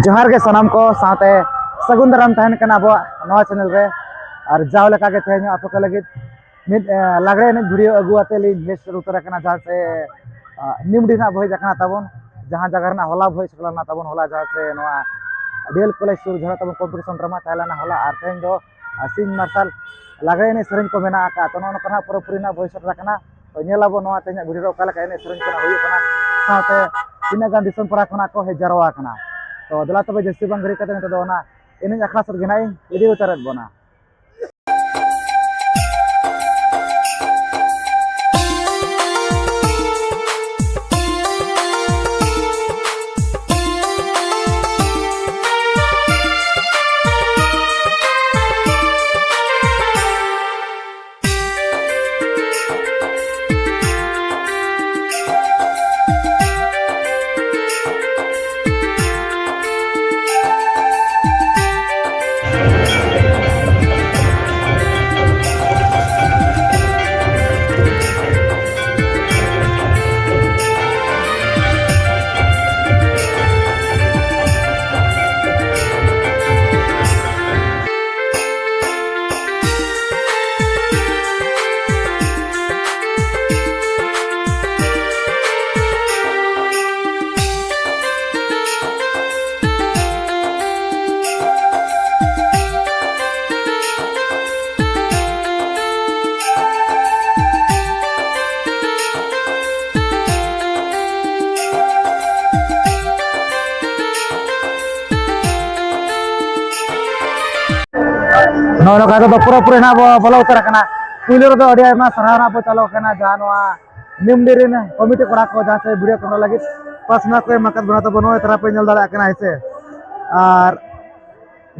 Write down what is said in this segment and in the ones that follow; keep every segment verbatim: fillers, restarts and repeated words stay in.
ᱡᱚᱦᱟᱨ ᱜᱮ ᱥᱟᱱᱟᱢ ᱠᱚ, ᱥᱟᱶᱛᱮ ᱥᱟᱹᱜᱩᱱ ᱫᱟᱨᱟᱢ ᱛᱟᱦᱮᱱ ᱠᱟᱱᱟ ᱟᱵᱚᱣᱟᱜ ᱱᱚᱣᱟ ᱪᱮᱱᱮᱞ ᱨᱮ᱾ ᱟᱨ ᱡᱟᱣ ᱞᱮᱠᱟ ᱜᱮ ᱛᱮᱦᱮᱧ ᱦᱚᱸ ᱟᱯᱮ ᱠᱚ ᱞᱟᱹᱜᱤᱫ ᱢᱤᱫ, ᱮ, ᱞᱟᱜᱽᱲᱮ ᱮᱱᱮᱡ ᱵᱷᱤᱰᱤᱭᱳ ᱟᱹᱜᱩ ᱟᱛᱮ ᱞᱤᱧ ᱦᱮᱡ ᱥᱮᱴᱮᱨ ᱩᱛᱟᱹᱨ ᱟᱠᱟᱱᱟ, ᱡᱟᱦᱟᱸ ᱥᱮ, ᱟ, ᱱᱤᱢᱰᱤ ᱨᱮᱱᱟᱜ ᱵᱚ ᱦᱮᱡ ᱟᱠᱟᱱᱟ ᱛᱟᱵᱚᱱ, ᱡᱟᱦᱟᱸ ᱡᱟᱭᱜᱟ ᱨᱮᱱᱟᱜ ᱦᱚᱞᱟ ᱵᱚ ᱦᱮᱡ ᱥᱮᱴᱮᱨ ᱞᱮᱱᱟ ᱛᱟᱵᱚᱱ, ᱦᱚᱞᱟ ᱡᱟᱦᱟᱸ ᱥᱮ ᱱᱚᱣᱟ ᱰᱤ ᱮᱞ ᱠᱚᱞᱮᱡᱽ ᱥᱩᱨ ᱡᱟᱦᱟᱸ ᱛᱟᱵᱚᱱ ᱠᱚᱢᱯᱤᱴᱤᱥᱚᱱ ᱰᱨᱟᱢᱟ ᱛᱟᱦᱮᱸ ᱞᱮᱱᱟ ᱦᱚᱞᱟ, ᱟᱨ ᱛᱮᱦᱮᱧ ᱫᱚ, ᱟ, ᱥᱤᱧ ᱢᱟᱨᱥᱟᱞ ᱞᱟᱜᱽᱲᱮ ᱮᱱᱮᱡ ᱥᱮᱨᱮᱧ ᱠᱚ ᱢᱮᱱᱟᱜ ᱟᱠᱟᱫ᱾ ᱛᱚ, ᱱᱚᱜᱼᱚ ᱱᱚᱝᱠᱟ ᱱᱟᱜ ᱯᱩᱨᱟᱹᱯᱩᱨᱤ ᱱᱟᱜ ᱵᱚ ᱦᱮᱡ ᱥᱮᱴᱮᱨ ᱟᱠᱟᱱᱟ᱾ ᱛᱚ, ᱧᱮᱞ ᱟᱵᱚ ᱱᱚᱣᱟ ᱛᱮᱦᱮᱧᱟᱜ ᱵᱷᱤᱰᱤᱭᱳ ᱨᱮ ᱚᱠᱟ ᱞᱮᱠᱟ ᱮᱱᱮᱡ ᱥᱮᱨᱮᱧ ᱠᱚ ᱱᱟᱜ ᱦᱩᱭᱩᱜ ᱠᱟᱱᱟ, ᱥᱟᱶᱛᱮ ᱛᱤᱱᱟᱹᱜ ᱜᱟᱱ ᱫᱤᱥᱚᱢ ᱯᱟᱲᱟ ᱠᱷᱚᱱᱟᱜ ᱠᱚ ᱦᱮᱡ ᱡᱟᱨᱣᱟ ᱟᱠᱟᱱᱟ᱾ ᱛᱚ, ᱫᱮᱞᱟ ᱛᱚᱵᱮ ᱡᱟᱹᱥᱛᱤ ᱵᱟᱝ ᱜᱷᱟᱹᱲᱤ ᱠᱟᱛᱮ ᱱᱤᱛᱚᱜ ᱫᱚ ᱚᱱᱟ ᱮᱱᱮᱡ ᱟᱠᱷᱲᱟ ᱥᱮᱫ ᱜᱮ ᱱᱟᱜ ᱤᱧ ᱤᱫᱤ ᱩᱛᱟᱹᱨᱮᱫ ᱵᱚᱱᱟ᱾ ᱱᱚᱜᱼᱚ ᱱᱚᱝᱠᱟ ᱠᱟᱛᱮ ᱫᱚ ᱯᱩᱨᱟᱹᱯᱩᱨᱤ ᱱᱟᱜ ᱵᱚ ᱵᱚᱞᱚ ᱩᱛᱟᱹᱨ ᱟᱠᱟᱱᱟ᱾ ᱯᱩᱭᱞᱩ ᱨᱮᱫᱚ ᱟᱹᱰᱤ ᱟᱭᱢᱟ ᱥᱟᱨᱦᱟᱣ ᱱᱟᱜ ᱵᱚ ᱪᱟᱞᱚ ᱠᱟᱱᱟ, ᱡᱟᱦᱟᱸ ᱱᱚᱣᱟ ᱱᱤᱢᱰᱤ ᱨᱮᱱ ᱠᱚᱢᱤᱴᱤ ᱠᱚᱲᱟ ᱠᱚ ᱡᱟᱦᱟᱸ ᱥᱮ ᱵᱷᱤᱰᱤᱭᱳ ᱠᱚ ᱞᱟᱹᱜᱤᱫ ᱯᱟᱥᱱᱟ ᱠᱚ ᱮᱢ ᱟᱠᱟᱫ ᱵᱚᱱᱟ, ᱛᱟᱵᱚ ᱱᱚᱜᱼᱚᱭ ᱛᱟᱨᱟ ᱯᱮ ᱧᱮᱞ ᱫᱟᱲᱮᱭᱟᱜ ᱠᱟᱱᱟ, ᱦᱮᱸ ᱥᱮ᱾ ᱟᱨ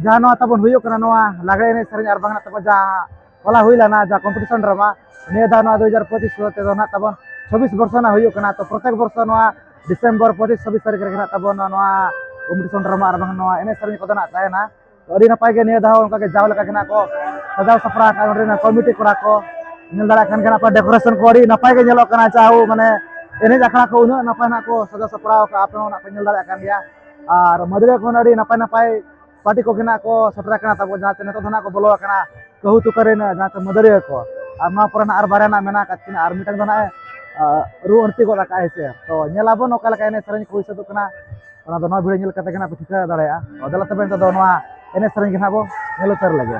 ᱡᱟᱦᱟᱸ ᱱᱚᱣᱟ ᱛᱟᱵᱚᱱ ᱦᱩᱭᱩᱜ ᱠᱟᱱᱟ, ᱱᱚᱣᱟ ᱞᱟᱜᱽᱲᱮ ᱮᱱᱮᱡ ᱥᱮᱨᱮᱧ ᱟᱨ ᱵᱟᱝ ᱱᱟᱜ ᱛᱟᱵᱚᱱ ᱡᱟᱦᱟᱸ ᱦᱚᱞᱟ ᱦᱩᱭ ᱞᱮᱱᱟ, ᱡᱟᱦᱟᱸ ᱠᱚᱢᱯᱤᱴᱤᱥᱚᱱ ᱰᱨᱟᱢᱟ, ᱱᱤᱭᱟᱹ ᱫᱷᱟᱣ ᱱᱚᱣᱟ ᱫᱩ ᱦᱟᱡᱟᱨ ᱯᱚᱸᱪᱤᱥ ᱛᱮᱫᱚ ᱱᱟᱜ ᱛᱟᱵᱚᱱ ᱪᱷᱚᱵᱵᱤᱥ ᱵᱚᱨᱥᱚ ᱱᱟᱜ ᱦᱩᱭᱩᱜ ᱠᱟᱱᱟ᱾ ᱛᱚ, ᱯᱨᱚᱛᱮᱠ ᱵᱚᱨᱥᱚ ᱱᱚᱣᱟ ᱰᱤᱥᱮᱢᱵᱚᱨ ᱯᱚᱸᱪᱤᱥ ᱪᱷᱟᱵᱵᱤᱥ ᱛᱟᱹᱨᱤᱠᱷ ᱨᱮᱜᱮ ᱱᱟᱜ ᱛᱟᱵᱚᱱ ᱱᱚᱣᱟ, ᱱᱚᱣᱟ ᱠᱚᱢᱯᱤᱴᱤᱥᱚᱱ ᱰᱨᱟᱢᱟ ᱟᱨ ᱵᱟᱝ ᱱᱚᱣᱟ ᱮᱱᱮᱡ ᱥᱮᱨᱮᱧ ᱠᱚᱫᱚ ᱱᱟᱜ ᱛᱟᱦᱮᱱᱟ᱾ ᱛᱚ, ᱟᱹᱰᱤ ᱱᱟᱯᱟᱭ ᱜᱮ ᱱᱤᱭᱟᱹ ᱫᱷᱟᱣ ᱚᱱᱠᱟ ᱜᱮ ᱡᱟᱣ ᱞᱮᱠᱟ ᱜᱮ ᱱᱟᱜ ᱠᱚ ᱥᱟᱡᱟᱣ ᱥᱟᱯᱲᱟᱣ ᱟᱠᱟᱫ ᱱᱚᱰᱮ ᱨᱮᱱ ᱠᱚᱢᱤᱴᱤ ᱠᱚᱲᱟ ᱠᱚ᱾ ᱧᱮᱞ ᱫᱟᱲᱮᱭᱟᱜ ᱠᱟᱱ ᱜᱮᱭᱟ ᱱᱟᱜ ᱯᱮ, ᱰᱮᱠᱳᱨᱮᱥᱚᱱ ᱠᱚ ᱟᱹᱰᱤ ᱱᱟᱯᱟᱭ ᱜᱮ ᱧᱮᱞᱚᱜ ᱠᱟᱱᱟ᱾ ᱡᱟᱦᱳ, ᱢᱟᱱᱮ, ᱮᱱᱮᱡ ᱟᱠᱷᱲᱟ ᱠᱚ ᱩᱱᱟᱹᱜ ᱱᱟᱯᱟᱭ ᱱᱟᱜ ᱠᱚ ᱥᱟᱡᱟᱣ ᱥᱟᱯᱲᱟᱣ ᱟᱠᱟᱫᱼᱟ, ᱟᱯᱮ ᱦᱚᱸ ᱱᱟᱜ ᱯᱮ ᱧᱮᱞ ᱫᱟᱲᱮᱭᱟᱜ ᱠᱟᱱ ᱜᱮᱭᱟ᱾ ᱟᱨ ᱢᱟᱹᱫᱟᱹᱲᱤᱭᱟᱹ ᱠᱚᱦᱚᱸ ᱟᱹᱰᱤ ᱱᱟᱯᱟᱭ ᱱᱟᱯᱟᱭ ᱯᱟᱨᱴᱤ ᱠᱚᱜᱮ ᱱᱟᱜ ᱠᱚ ᱥᱮᱴᱮᱨ ᱟᱠᱟᱱᱟ ᱛᱟᱵᱚ, ᱡᱟᱦᱟᱸ ᱪᱮ ᱱᱤᱛᱚᱜ ᱫᱚ ᱱᱟᱜ ᱠᱚ ᱵᱚᱞᱚ ᱟᱠᱟᱱᱟ ᱠᱟᱹᱦᱩ ᱛᱩᱠᱟᱹ ᱨᱮᱱ ᱡᱟᱦᱟᱸ ᱪᱮ ᱢᱟᱹᱫᱟᱹᱲᱤᱭᱟᱹ ᱠᱚ᱾ ᱟᱨ ᱱᱚᱣᱟ ᱯᱚᱨᱮ ᱱᱟᱜ ᱟᱨ ᱵᱟᱨᱭᱟ ᱱᱟᱜ ᱢᱮᱱᱟᱜ ᱟᱠᱟᱫ ᱠᱤᱱᱟ, ᱟᱨ ᱢᱤᱫᱴᱟᱝ ᱫᱚ ᱱᱟᱜ ᱮ, ᱟ, ᱨᱩ ᱟᱹᱬᱛᱤ ᱜᱚᱫ ᱟᱠᱟᱫ, ᱦᱮᱸ ᱥᱮ᱾ ᱛᱚ ᱧᱮᱞ ᱟᱵᱚᱱ ᱚᱠᱟ ᱞᱮᱠᱟ ᱮᱱᱮᱡ ᱥᱮᱨᱮᱧ ᱠᱚ ᱦᱩᱭ ᱥᱟᱹᱛᱚᱜ ᱠᱟᱱᱟ, ᱚᱱᱟ ᱫᱚ ᱱᱚᱣᱟ ᱵᱷᱤᱰᱤᱭᱳ ᱧᱮᱞ ᱠᱟᱛᱮ ᱜᱮ ᱱᱟᱜ ᱯᱮ ᱴᱷᱤᱠᱟᱹ ᱫᱟᱲᱮᱭᱟᱜᱼᱟ᱾ ᱛᱚ ᱫᱮᱞᱟ ᱛᱚᱵᱮ ᱱᱤᱛᱚᱜ ᱫᱚ ᱱᱚᱣᱟ ᱮᱱᱮᱡ ᱥᱮᱨᱮᱧ ᱜᱮ ᱱᱟᱜ ᱵᱚ ᱧᱮᱞ ᱩᱛᱟᱹᱨ ᱞᱮᱜᱮ᱾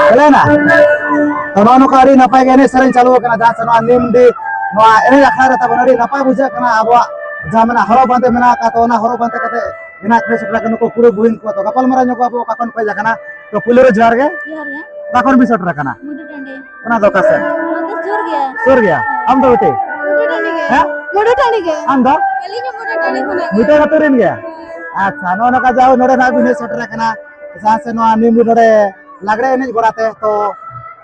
ᱪᱟᱞᱟᱣᱱᱟ᱾ ᱛᱚ, ᱱᱚᱜᱼᱚ ᱱᱚᱝᱠᱟ ᱟᱹᱰᱤ ᱱᱟᱯᱟᱭ ᱜᱮ ᱮᱱᱮᱡ ᱥᱮᱨᱮᱧ ᱪᱟᱹᱞᱩ ᱟᱠᱟᱱᱟ, ᱡᱟᱦᱟᱸ ᱥᱮ ᱱᱚᱣᱟ ᱱᱤᱢᱰᱤ, ᱱᱚᱣᱟ ᱮᱱᱮᱡ ᱟᱠᱷᱲᱟ ᱨᱮ ᱛᱟᱵᱚᱱ ᱟᱹᱰᱤ ᱱᱟᱯᱟᱭ ᱵᱩᱡᱷᱟᱹᱜ ᱠᱟᱱᱟ᱾ ᱟᱵᱚᱣᱟᱜ ᱡᱟᱦᱟᱸ ᱢᱮᱱᱟᱜᱼᱟ, ᱦᱚᱨᱚᱜ ᱵᱟᱸᱫᱮ ᱢᱮᱱᱟᱜ ᱟᱠᱟᱫ, ᱛᱚ ᱚᱱᱟ ᱦᱚᱨᱚᱜ ᱵᱟᱸᱫᱮ ᱠᱟᱛᱮ ᱜᱮ ᱱᱟᱜ ᱯᱮ ᱥᱮᱴᱮᱨ ᱟᱠᱟᱱᱟ᱾ ᱱᱩᱠᱩ ᱠᱩᱲᱤ ᱵᱩᱦᱤᱱ ᱠᱚ, ᱛᱚ ᱜᱟᱯᱟᱞ ᱢᱟᱨᱟᱣ ᱧᱚᱜᱚᱜ ᱟᱵᱚ ᱚᱠᱟ ᱠᱷᱚᱱ ᱯᱮ ᱦᱮᱡ ᱟᱠᱟᱱᱟ᱾ ᱛᱚ ᱯᱩᱭᱞᱩ ᱨᱮ ᱡᱚᱦᱟᱨ ᱜᱮ᱾ ᱡᱚᱦᱟᱨ ᱜᱮ᱾ ᱚᱠᱟ ᱠᱷᱚᱱ ᱵᱤᱱ ᱥᱮᱴᱮᱨ ᱟᱠᱟᱱᱟ? ᱢᱩᱰᱩ ᱴᱟᱺᱰᱤ᱾ ᱚᱱᱟ ᱫᱚ ᱚᱠᱟ ᱥᱮᱫ? ᱱᱚᱛᱮ ᱥᱩᱨ ᱜᱮᱭᱟ᱾ ᱥᱩᱨ ᱜᱮᱭᱟ᱾ ᱟᱢ ᱫᱚ ᱵᱤᱴᱤ? ᱢᱩᱰᱩ ᱴᱟᱺᱰᱤ ᱜᱮ᱾ ᱦᱮᱸ? ᱢᱩᱰᱩ ᱴᱟᱺᱰᱤ ᱜᱮ᱾ ᱟᱢ ᱫᱚ? ᱟᱹᱞᱤᱧ ᱦᱚᱸ ᱢᱩᱰᱩ ᱴᱟᱺᱰᱤ ᱠᱷᱚᱱᱟᱜ ᱜᱮ᱾ ᱢᱤᱫᱴᱟᱝ ᱟᱹᱛᱩ ᱨᱮᱱ ᱜᱮ? ᱦᱳᱭ᱾ ᱟᱪᱪᱷᱟ, ᱱᱚᱜᱼᱚ ᱱᱚᱝᱠᱟ ᱡᱟᱦᱳᱠ ᱱᱚᱰᱮ ᱱᱟᱜ ᱵᱤᱱ ᱦᱮᱡ ᱥᱮᱴᱮᱨ ᱟᱠᱟᱱᱟ᱾ ᱡᱟᱦᱟᱸ ᱥᱮ ᱱᱚᱣᱟ ᱱᱤᱢ ᱱᱚᱰᱮ ᱞᱟᱜᱽᱲᱮ ᱮᱱᱮᱡ ᱜᱚᱲᱟ ᱛᱮ, ᱛᱚ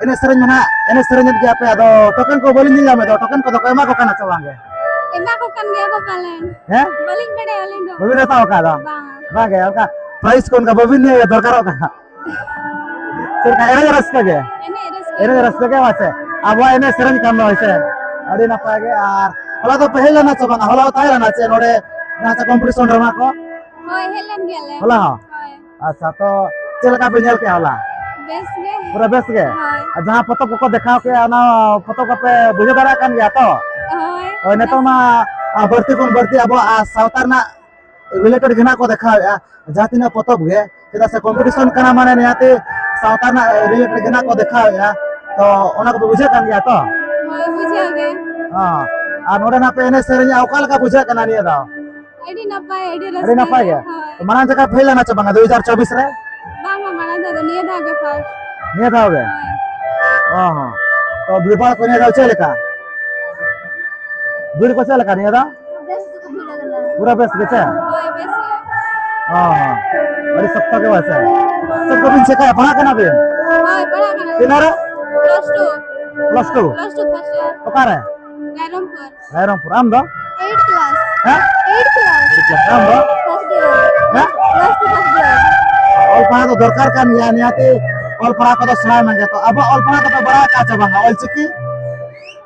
ᱮᱱᱮᱡ ᱥᱮᱨᱮᱧ ᱢᱟ ᱱᱟᱜ ᱮᱱᱮᱡ ᱥᱮᱨᱮᱧᱮᱫ ᱜᱮᱭᱟ ᱯᱮ, ᱟᱫᱚ ᱴᱳᱠᱮᱱ ᱠᱚ ᱵᱟᱹᱞᱤᱧ ᱧᱮᱞ ᱧᱟᱢᱮᱫ ᱫᱚ, ᱴᱳᱠᱮᱱ ᱠᱚᱫᱚ ᱠᱚ ᱮᱢᱟ ᱠᱚ ᱠᱟᱱᱟ ᱥᱮ ᱵᱟᱝ ᱜᱮ? ᱮᱢᱟ ᱠᱚ ᱠᱟᱱ ᱜᱮᱭᱟ ᱠᱚ ᱯᱟᱞᱮᱱ᱾ ᱦᱮᱸ? ᱵᱟᱹᱞᱤᱧ ᱵᱟᱲᱟᱭᱟ ᱟᱹᱞᱤᱧ ᱫᱚ᱾ ᱵᱟᱹᱵᱤᱱ ᱦᱟᱛᱟᱣ ᱟᱠᱟᱫ ᱫᱚ? ᱵᱟᱝ᱾ ᱵᱟᱝ ᱜᱮ, ᱚᱱᱠᱟ ᱯᱨᱟᱭᱤᱡᱽ ᱠᱚ ᱚᱱᱠᱟ ᱵᱟᱹᱵᱤᱱ ᱤᱭᱟᱹ ᱫᱚᱨᱠᱟᱨᱚᱜ ᱠᱟᱱᱟ? ᱪᱮᱫ ᱞᱮᱠᱟ, ᱮᱱᱮᱡ ᱨᱟᱹᱥᱠᱟᱹ ᱜᱮ? ᱮᱱᱮᱡ ᱨᱟᱹᱥᱠᱟᱹ᱾ ᱮᱱᱮᱡ ᱨᱟᱹᱥᱠᱟᱹ ᱜᱮ, ᱵᱟᱥᱮ? ᱟᱵᱚᱣᱟᱜ ᱮᱱᱮᱡ ᱥᱮᱨᱮᱧ ᱠᱟᱱ ᱫᱚ, ᱦᱳᱭ ᱥᱮ? ᱟᱹᱰᱤ ᱱᱟᱯᱟᱭ ᱜᱮ᱾ ᱟᱨ ᱦᱚᱞᱟ ᱫᱚ ᱯᱮ ᱦᱮᱡ ᱞᱮᱱᱟ ᱪᱮ ᱵᱟᱝᱟ? ᱦᱚᱞᱟ ᱫᱚ ᱛᱟᱦᱮᱸ ᱞᱮᱱᱟ ᱪᱮ ᱱᱚᱰᱮ ᱡᱟᱦᱟᱸ ᱪᱮ ᱠᱚᱢᱯᱤᱴᱤᱥᱚᱱ ᱰᱨᱟᱢᱟ ᱠᱚ? ᱦᱳᱭ, ᱦᱮᱡ ᱞᱮᱱ ᱜᱮᱭᱟᱞᱮ᱾ ᱦᱚᱞᱟ ᱦᱚᱸ? ᱦᱳᱭ᱾ ᱟᱪᱪᱷᱟ, ᱛᱚ ᱪᱮᱫ ᱞᱮᱠᱟ ᱯᱮ ᱧᱮᱞ ᱠᱮᱜᱼᱟ ᱦᱚᱞᱟ? ᱵᱮᱥ ᱜᱮ᱾ ᱯᱩᱨᱟᱹ ᱵᱮᱥ ᱜᱮ? ᱦᱳᱭ᱾ ᱟᱨ ᱡᱟᱦᱟᱸ ᱯᱚᱛᱚᱵ ᱠᱚᱠᱚ ᱫᱮᱠᱷᱟᱣ ᱠᱮᱜᱼᱟ, ᱚᱱᱟ ᱯᱚᱛᱚᱵ ᱠᱚᱯᱮ ᱵᱩᱡᱷᱟᱹᱣ ᱫᱟᱲᱮᱭᱟᱜ ᱠᱟᱱ ᱜᱮᱭᱟ ᱛᱚ? ᱦᱳᱭ᱾ ᱦᱳᱭ, ᱱᱤᱛᱚᱜ ᱢᱟ, ᱟ, ᱵᱟᱹᱲᱛᱤ ᱠᱷᱚᱱ ᱵᱟᱹᱲᱛᱤ ᱟᱵᱚᱣᱟᱜ, ᱟ, ᱥᱟᱶᱛᱟ ᱨᱮᱱᱟᱜ related ᱜᱮ ᱱᱟᱜ ᱠᱚ ᱫᱮᱠᱷᱟᱣᱮᱜᱼᱟ, ᱡᱟᱦᱟᱸ ᱛᱤᱱᱟᱹᱜ ᱯᱚᱛᱚᱵ ᱜᱮ, ᱪᱮᱫᱟᱜ ᱥᱮ ᱠᱚᱢᱯᱤᱴᱤᱥᱚᱱ ᱠᱟᱱᱟ, ᱢᱟᱱᱮ ᱱᱤᱦᱟᱹᱛᱤ ᱥᱟᱶᱛᱟ ᱨᱮᱱᱟᱜ related ᱜᱮ ᱱᱟᱜ ᱠᱚ ᱫᱮᱠᱷᱟᱣᱮᱜᱼᱟ᱾ ᱛᱚ ᱚᱱᱟ ᱠᱚᱯᱮ ᱵᱩᱡᱷᱟᱹᱜ ᱠᱟᱱ ᱜᱮᱭᱟ ᱛᱚ? ᱦᱳᱭ, ᱵᱩᱡᱷᱟᱹᱣ ᱜᱮ᱾ ᱦᱚᱸ᱾ ᱟᱨ ᱱᱚᱰᱮ ᱱᱟᱜ ᱯᱮ ᱮᱱᱮᱡ ᱥᱮᱨᱮᱧᱟ, ᱚᱠᱟ ᱞᱮᱠᱟ ᱵᱩᱡᱷᱟᱹᱜ ᱠᱟᱱᱟ ᱱᱤᱭᱟᱹ ᱫᱷᱟᱣ? ᱟᱹᱰᱤ ᱱᱟᱯᱟᱭ, ᱟᱹᱰᱤ ᱨᱟᱹᱥᱠᱟᱹ᱾ ᱟᱹᱰᱤ ᱱᱟᱯᱟᱭ ᱜᱮ᱾ ᱦᱳᱭ᱾ ᱢᱟᱲᱟᱝ ᱡᱚᱠᱷᱟ ᱯᱮ ᱦᱮᱡ ᱞᱮᱱᱟ ᱪᱮ ᱵᱟᱝᱟ ᱫᱩ ᱦᱟᱡᱟᱨ ᱪᱚᱵᱵᱤᱥ ᱨᱮ? ᱵᱟᱝᱟ, ᱢᱟᱲᱟᱝ ᱫᱷᱟᱣ ᱫᱚ, ᱱᱤᱭᱟᱹ ᱫᱷᱟᱣ ᱜᱮ first᱾ ᱱᱤᱭᱟᱹ ᱫᱷᱟᱣ ᱜᱮ? ᱦᱳᱭ᱾ ᱚ ᱦᱚᱸ᱾ ᱛᱚ ᱵᱷᱤᱲ ᱵᱷᱟᱲ ᱠᱚ ᱱᱤᱭᱟᱹ ᱫᱷᱟᱣ ᱪᱮᱫ ᱞᱮᱠᱟ? ᱵᱷᱤᱲ ᱠᱚ ᱪᱮᱫ ᱞᱮᱠᱟ ᱱᱤᱭᱟᱹ ᱫᱷᱟᱣ? ᱵᱮᱥ ᱜᱮᱠᱚ ᱵᱷᱤᱲ ᱟᱠᱟᱱᱟ᱾ ᱯᱩᱨᱟᱹ ᱵᱮᱥ ᱜᱮ ᱪᱮ? ᱦᱳᱭ, ᱵᱮᱥ ᱜᱮ᱾ ᱚ ᱦᱚᱸ᱾ ᱟᱹᱰᱤ ᱥᱚᱠᱛᱚ ᱜᱮ ᱵᱟᱥᱮ? ᱪᱮᱫ ᱠᱚᱵᱤᱱ ᱪᱮᱠᱟᱭᱟ? ᱯᱟᱲᱦᱟᱜ ᱠᱟᱱᱟ ᱵᱤᱱ? ᱦᱳᱭ, ᱯᱟᱲᱦᱟᱜ ᱠᱟᱱᱟ᱾ ᱛᱤᱱᱟᱹᱜ ᱨᱮ? Plus two᱾ Plus two? Plus two first year᱾ ᱚᱠᱟᱨᱮ? ᱨᱟᱭᱨᱚᱝᱯᱩᱨ᱾ ᱨᱟᱭᱨᱚᱝᱯᱩᱨ᱾ ᱟᱢ ᱫᱚ? Eighth class᱾ ᱦᱮᱸ? Eighth class᱾ Eighth class᱾ ᱟᱢ ᱫᱚ? First year᱾ ᱦᱮᱸ? Plus two first year᱾ ᱚᱞ ᱯᱟᱲᱦᱟᱣ ᱫᱚ ᱫᱚᱨᱠᱟᱨ ᱠᱟᱱ ᱜᱮᱭᱟ, ᱱᱤᱦᱟᱹᱛᱤ ᱚᱞ ᱯᱟᱲᱦᱟᱣ ᱠᱚᱫᱚ ᱥᱮᱬᱟᱭ ᱢᱮ᱾ ᱛᱚ ᱟᱵᱚᱣᱟᱜ ᱚᱞ ᱯᱟᱲᱦᱟᱣ ᱫᱚᱯᱮ ᱵᱟᱲᱟᱭ ᱟᱠᱟᱫ ᱪᱮ ᱵᱟᱝᱟ, ᱚᱞ ᱪᱤᱠᱤ?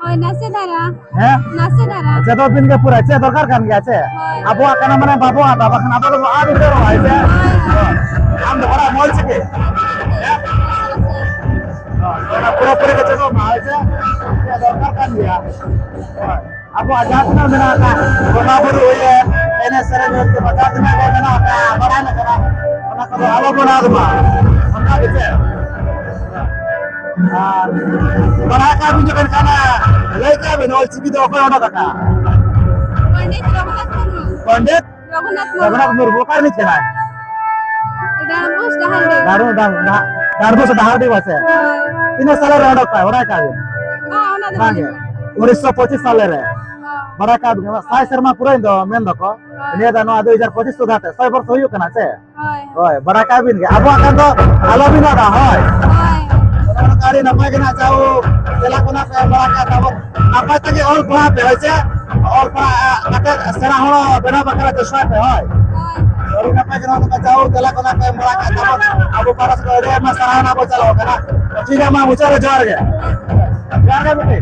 ᱦᱳᱭ, ᱱᱟᱥᱮ ᱫᱷᱟᱨᱟ᱾ ᱦᱮᱸ? ᱱᱟᱥᱮ ᱫᱷᱟᱨᱟ᱾ ᱪᱮᱫᱚᱜ ᱵᱤᱱ ᱜᱮ ᱯᱩᱨᱟᱹ, ᱪᱮᱫ ᱫᱚᱨᱠᱟᱨ ᱠᱟᱱ ᱜᱮᱭᱟ ᱪᱮ? ᱦᱳᱭ᱾ ᱟᱵᱚᱣᱟᱜ ᱠᱟᱱᱟ ᱢᱟᱱᱮ ᱵᱟᱵᱚ ᱟᱫᱟ, ᱵᱟᱠᱷᱟᱱ ᱟᱵᱚ ᱫᱚᱵᱚ ᱟᱫ ᱩᱛᱟᱹᱨᱚᱜᱼᱟ, ᱦᱮᱸ ᱪᱮ? ᱦᱳᱭ, ᱦᱳᱭ᱾ ᱟᱢ ᱫᱚ ᱵᱟᱲᱟᱭ ᱢᱮ ᱚᱞ ᱪᱤᱠᱤ? ᱦᱮᱸ? ᱦᱳᱭ, ᱯᱩᱨᱟᱹ ᱯᱩᱨᱤ ᱜᱮ ᱪᱮᱫᱚᱜ ᱢᱟ, ᱦᱮᱸ ᱪᱮ? ᱪᱮᱫ ᱫᱚᱨᱠᱟᱨ ᱠᱟᱱ ᱜᱮᱭᱟ᱾ ᱦᱳᱭ᱾ ᱟᱵᱚᱣᱟᱜ ᱡᱟᱦᱟᱸ ᱛᱤᱱᱟᱹᱜ ᱢᱮᱱᱟᱜ ᱟᱠᱟᱫ, ᱵᱚᱸᱜᱟ ᱵᱩᱨᱩ ᱦᱩᱭᱮᱱ, ᱮᱱᱮᱡ ᱥᱮᱨᱮᱧ ᱦᱩᱭᱮᱱ, ᱡᱟᱦᱟᱸ ᱛᱤᱱᱟᱹᱜ ᱜᱮ ᱢᱮᱱᱟᱜ ᱟᱠᱟᱫ, ᱵᱟᱲᱟᱭ ᱞᱮᱠᱟᱱᱟᱜ, ᱚᱱᱟ ᱠᱚᱫᱚ ᱟᱞᱚ ᱵᱚᱱ ᱟᱫ ᱢᱟ᱾ ᱚᱱᱠᱟ ᱜᱮ ᱪᱮ? ᱟᱨ ᱯᱟᱲᱦᱟᱜ ᱠᱟᱱ ᱵᱤᱱ ᱡᱚᱠᱷᱚᱱ ᱠᱟᱱᱟ, ᱞᱟᱹᱭ ᱠᱟᱜ ᱵᱤᱱ, ᱚᱞ ᱪᱤᱠᱤ ᱫᱚ ᱚᱠᱚᱭ ᱚᱰᱚᱠ ᱟᱠᱟᱫᱼᱟ? ᱯᱚᱱᱰᱤᱛ ᱨᱚᱜᱷᱩᱱᱟᱛᱷ ᱯᱚᱱᱰᱤᱛ ᱨᱚᱜᱷᱩᱱᱟᱛᱷ ᱢᱩᱨᱢᱩ᱾ ᱨᱚᱜᱷᱩᱱᱟᱛᱷ ᱢᱩᱨᱢᱩ ᱚᱠᱟ ᱨᱤᱱᱤᱡ ᱠᱟᱱᱟᱭ? ᱰᱟᱸᱰᱵᱳᱥ ᱰᱟᱦᱟᱨᱰᱤ᱾ ᱰᱟᱸᱰᱵᱳ-, ᱰᱟᱸᱰ-, ᱰᱟᱸᱰᱵᱳᱥ ᱰᱟᱦᱟᱨᱰᱤ ᱯᱟᱥᱮ᱾ ᱦᱳᱭ᱾ ᱛᱤᱱᱟᱹᱜ ᱥᱟᱞᱮ ᱨᱮ ᱚᱰᱚᱠ ᱠᱟᱜᱼᱟ, ᱵᱟᱲᱟᱭ ᱠᱟᱜ ᱵᱤᱱ? ᱵᱟᱝ, ᱚᱱᱟ ᱫᱚ ᱵᱟᱝ ᱜᱮ᱾ ᱵᱟᱹᱞᱤᱧ ᱵᱟᱲᱟᱭᱟ᱾ ᱩᱱᱤᱥᱥᱚ ᱯᱚᱸᱪᱤᱥ ᱥᱟᱞᱮ ᱨᱮ᱾ ᱦᱳᱭ᱾ ᱵᱟᱲᱟᱭ ᱠᱟᱜ ᱵᱤᱱ, ᱥᱟᱭ ᱥᱮᱨᱢᱟ ᱯᱩᱨᱟᱹᱭᱮᱱ ᱫᱚ ᱢᱮᱱ ᱫᱚᱠᱚ᱾ ᱦᱳᱭ᱾ ᱱᱤᱭᱟᱹ ᱫᱚ ᱱᱚᱣᱟ ᱫᱩ ᱦᱟᱡᱟᱨ ᱯᱚᱸᱪᱤᱥ ᱥᱩᱫᱷᱟ ᱛᱮ ᱥᱚᱭ ᱵᱚᱨᱥᱚ ᱦᱩᱭᱩᱜ ᱠᱟᱱᱟ ᱥᱮ? ᱦᱳᱭ᱾ ᱦᱳᱭ, ᱵᱟᱲᱟᱭ ᱠᱟᱜ ᱵᱤᱱ ᱜᱮ, ᱟᱵᱚᱣᱟᱜ ᱠᱟᱱ ᱫᱚ ᱟᱞᱚ ᱵᱤᱱ ᱟᱫᱟ, ᱦᱳᱭ᱾ ᱦᱳᱭ᱾ ᱟᱹᱰᱤ ᱱᱟᱯᱟᱭ ᱜᱮ ᱱᱟᱜ ᱡᱟᱦᱳᱠ, ᱛᱮᱞᱟ ᱠᱚ ᱱᱟᱜ ᱯᱮ ᱮᱢ ᱵᱟᱲᱟ ᱠᱟᱜ ᱛᱟᱵᱚᱱ, ᱱᱟᱯᱟᱭ ᱛᱮᱜᱮ ᱚᱞ ᱯᱟᱲᱦᱟᱣ ᱯᱮ, ᱦᱳᱭ ᱥᱮ? ᱚᱞ ᱯᱟᱲᱦᱟᱣ ᱠᱟᱛᱮ ᱥᱮᱬᱟ ᱦᱚᱲ ᱵᱮᱱᱟᱣ ᱵᱟᱠᱷᱨᱟ ᱪᱮᱥᱴᱟᱭ ᱯᱮ, ᱦᱳᱭ᱾ ᱦᱳᱭ᱾ ᱟᱹᱰᱤ ᱱᱟᱯᱟᱭ ᱜᱮ ᱱᱚᱣᱟ ᱱᱚᱝᱠᱟ ᱡᱟᱦᱳᱠ, ᱛᱮᱞᱟ ᱠᱚ ᱱᱟᱜ ᱯᱮ ᱮᱢ ᱵᱟᱲᱟ ᱠᱟᱜ ᱛᱟᱵᱚᱱ, ᱟᱵᱚ ᱯᱟᱨᱟᱥᱯᱚᱨ ᱟᱹᱰᱤ ᱟᱭᱢᱟ ᱥᱟᱨᱦᱟᱣ ᱱᱟᱜ ᱵᱚ ᱪᱟᱞᱟᱣ ᱠᱟᱱᱟ᱾ ᱴᱷᱤᱠ ᱜᱮᱭᱟ, ᱢᱟ ᱢᱩᱪᱟᱹᱫ ᱨᱮ ᱡᱚᱦᱟᱨ ᱜᱮ᱾ ᱡᱚᱦᱟᱨ ᱜᱮ ᱵᱤᱴᱤ᱾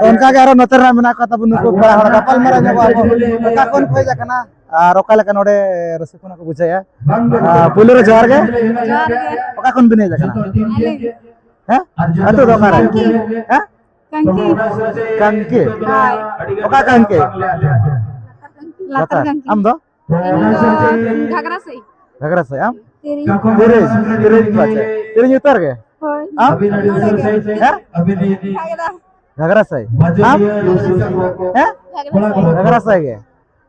ᱚᱱᱠᱟ ᱜᱮ ᱟᱨᱚ ᱱᱚᱛᱮ ᱨᱮᱱᱟᱜ ᱢᱮᱱᱟᱜ ᱠᱚᱣᱟ ᱛᱟᱵᱚᱱ ᱱᱩᱠᱩ ᱯᱮᱲᱟ ᱦᱚᱲ, ᱜᱟᱯᱟᱞ ᱢᱟᱨᱟᱣ ᱧᱚᱜᱚᱜ ᱟᱵᱚ, ᱚᱠᱟ ᱠᱷᱚᱱ ᱠᱚ ᱦᱮᱡ ᱟᱠᱟᱱᱟ ᱟᱨ ᱚᱠᱟ ᱞᱮᱠᱟ ᱱᱚᱰᱮ ᱨᱟᱹᱥᱠᱟᱹ ᱠᱷᱚᱱᱟᱜ ᱠᱚ ᱵᱩᱡᱷᱟᱹᱣᱟ᱾ ᱟᱨ ᱯᱳᱭᱞᱳ ᱨᱮ ᱡᱚᱦᱟᱨ ᱜᱮ᱾ ᱡᱚᱦᱟᱨ ᱜᱮ᱾ ᱚᱠᱟ ᱠᱷᱚᱱ ᱵᱤᱱ ᱦᱮᱡ ᱟᱠᱟᱱᱟ? ᱟᱞᱮ᱾ ᱦᱮᱸ? ᱟᱹᱛᱩ ᱫᱚ ᱚᱠᱟᱨᱮ? ᱠᱟᱝᱠᱤ᱾ ᱦᱮᱸ? ᱠᱟᱝᱠᱤ᱾ ᱦᱳᱭ᱾ ᱚᱠᱟ ᱠᱟᱝᱠᱤ? ᱞᱟᱛᱟᱨ ᱜᱟᱝᱠᱤ᱾ ᱟᱢ ᱫᱚ? ᱤᱧ ᱫᱚ ᱜᱷᱟᱜᱽᱨᱟ ᱥᱟᱹᱭ᱾ ᱜᱷᱟᱜᱽᱨᱟ ᱥᱟᱹᱭ, ᱟᱢ? ᱛᱤᱨᱤᱧ᱾ ᱛᱤᱨᱤᱧ, ᱛᱤᱨᱤᱧ ᱯᱟᱪᱮ᱾ ᱛᱤᱨᱤᱧ ᱩᱛᱟᱹᱨ ᱜᱮ? ᱦᱳᱭ᱾ ᱟᱢ? ᱱᱚᱰᱮ ᱜᱮ᱾ ᱦᱮᱸ? ᱜᱷᱟᱜᱽᱨᱟ᱾ ᱜᱷᱟᱜᱽᱨᱟ ᱥᱟᱹᱭ᱾ ᱟᱢ? ᱦᱮᱸ? ᱜᱷᱟᱜᱽᱨᱟ ᱥᱟᱹᱭ᱾ ᱜᱷᱟᱜᱽᱨᱟ ᱥᱟᱹᱭ ᱜᱮ᱾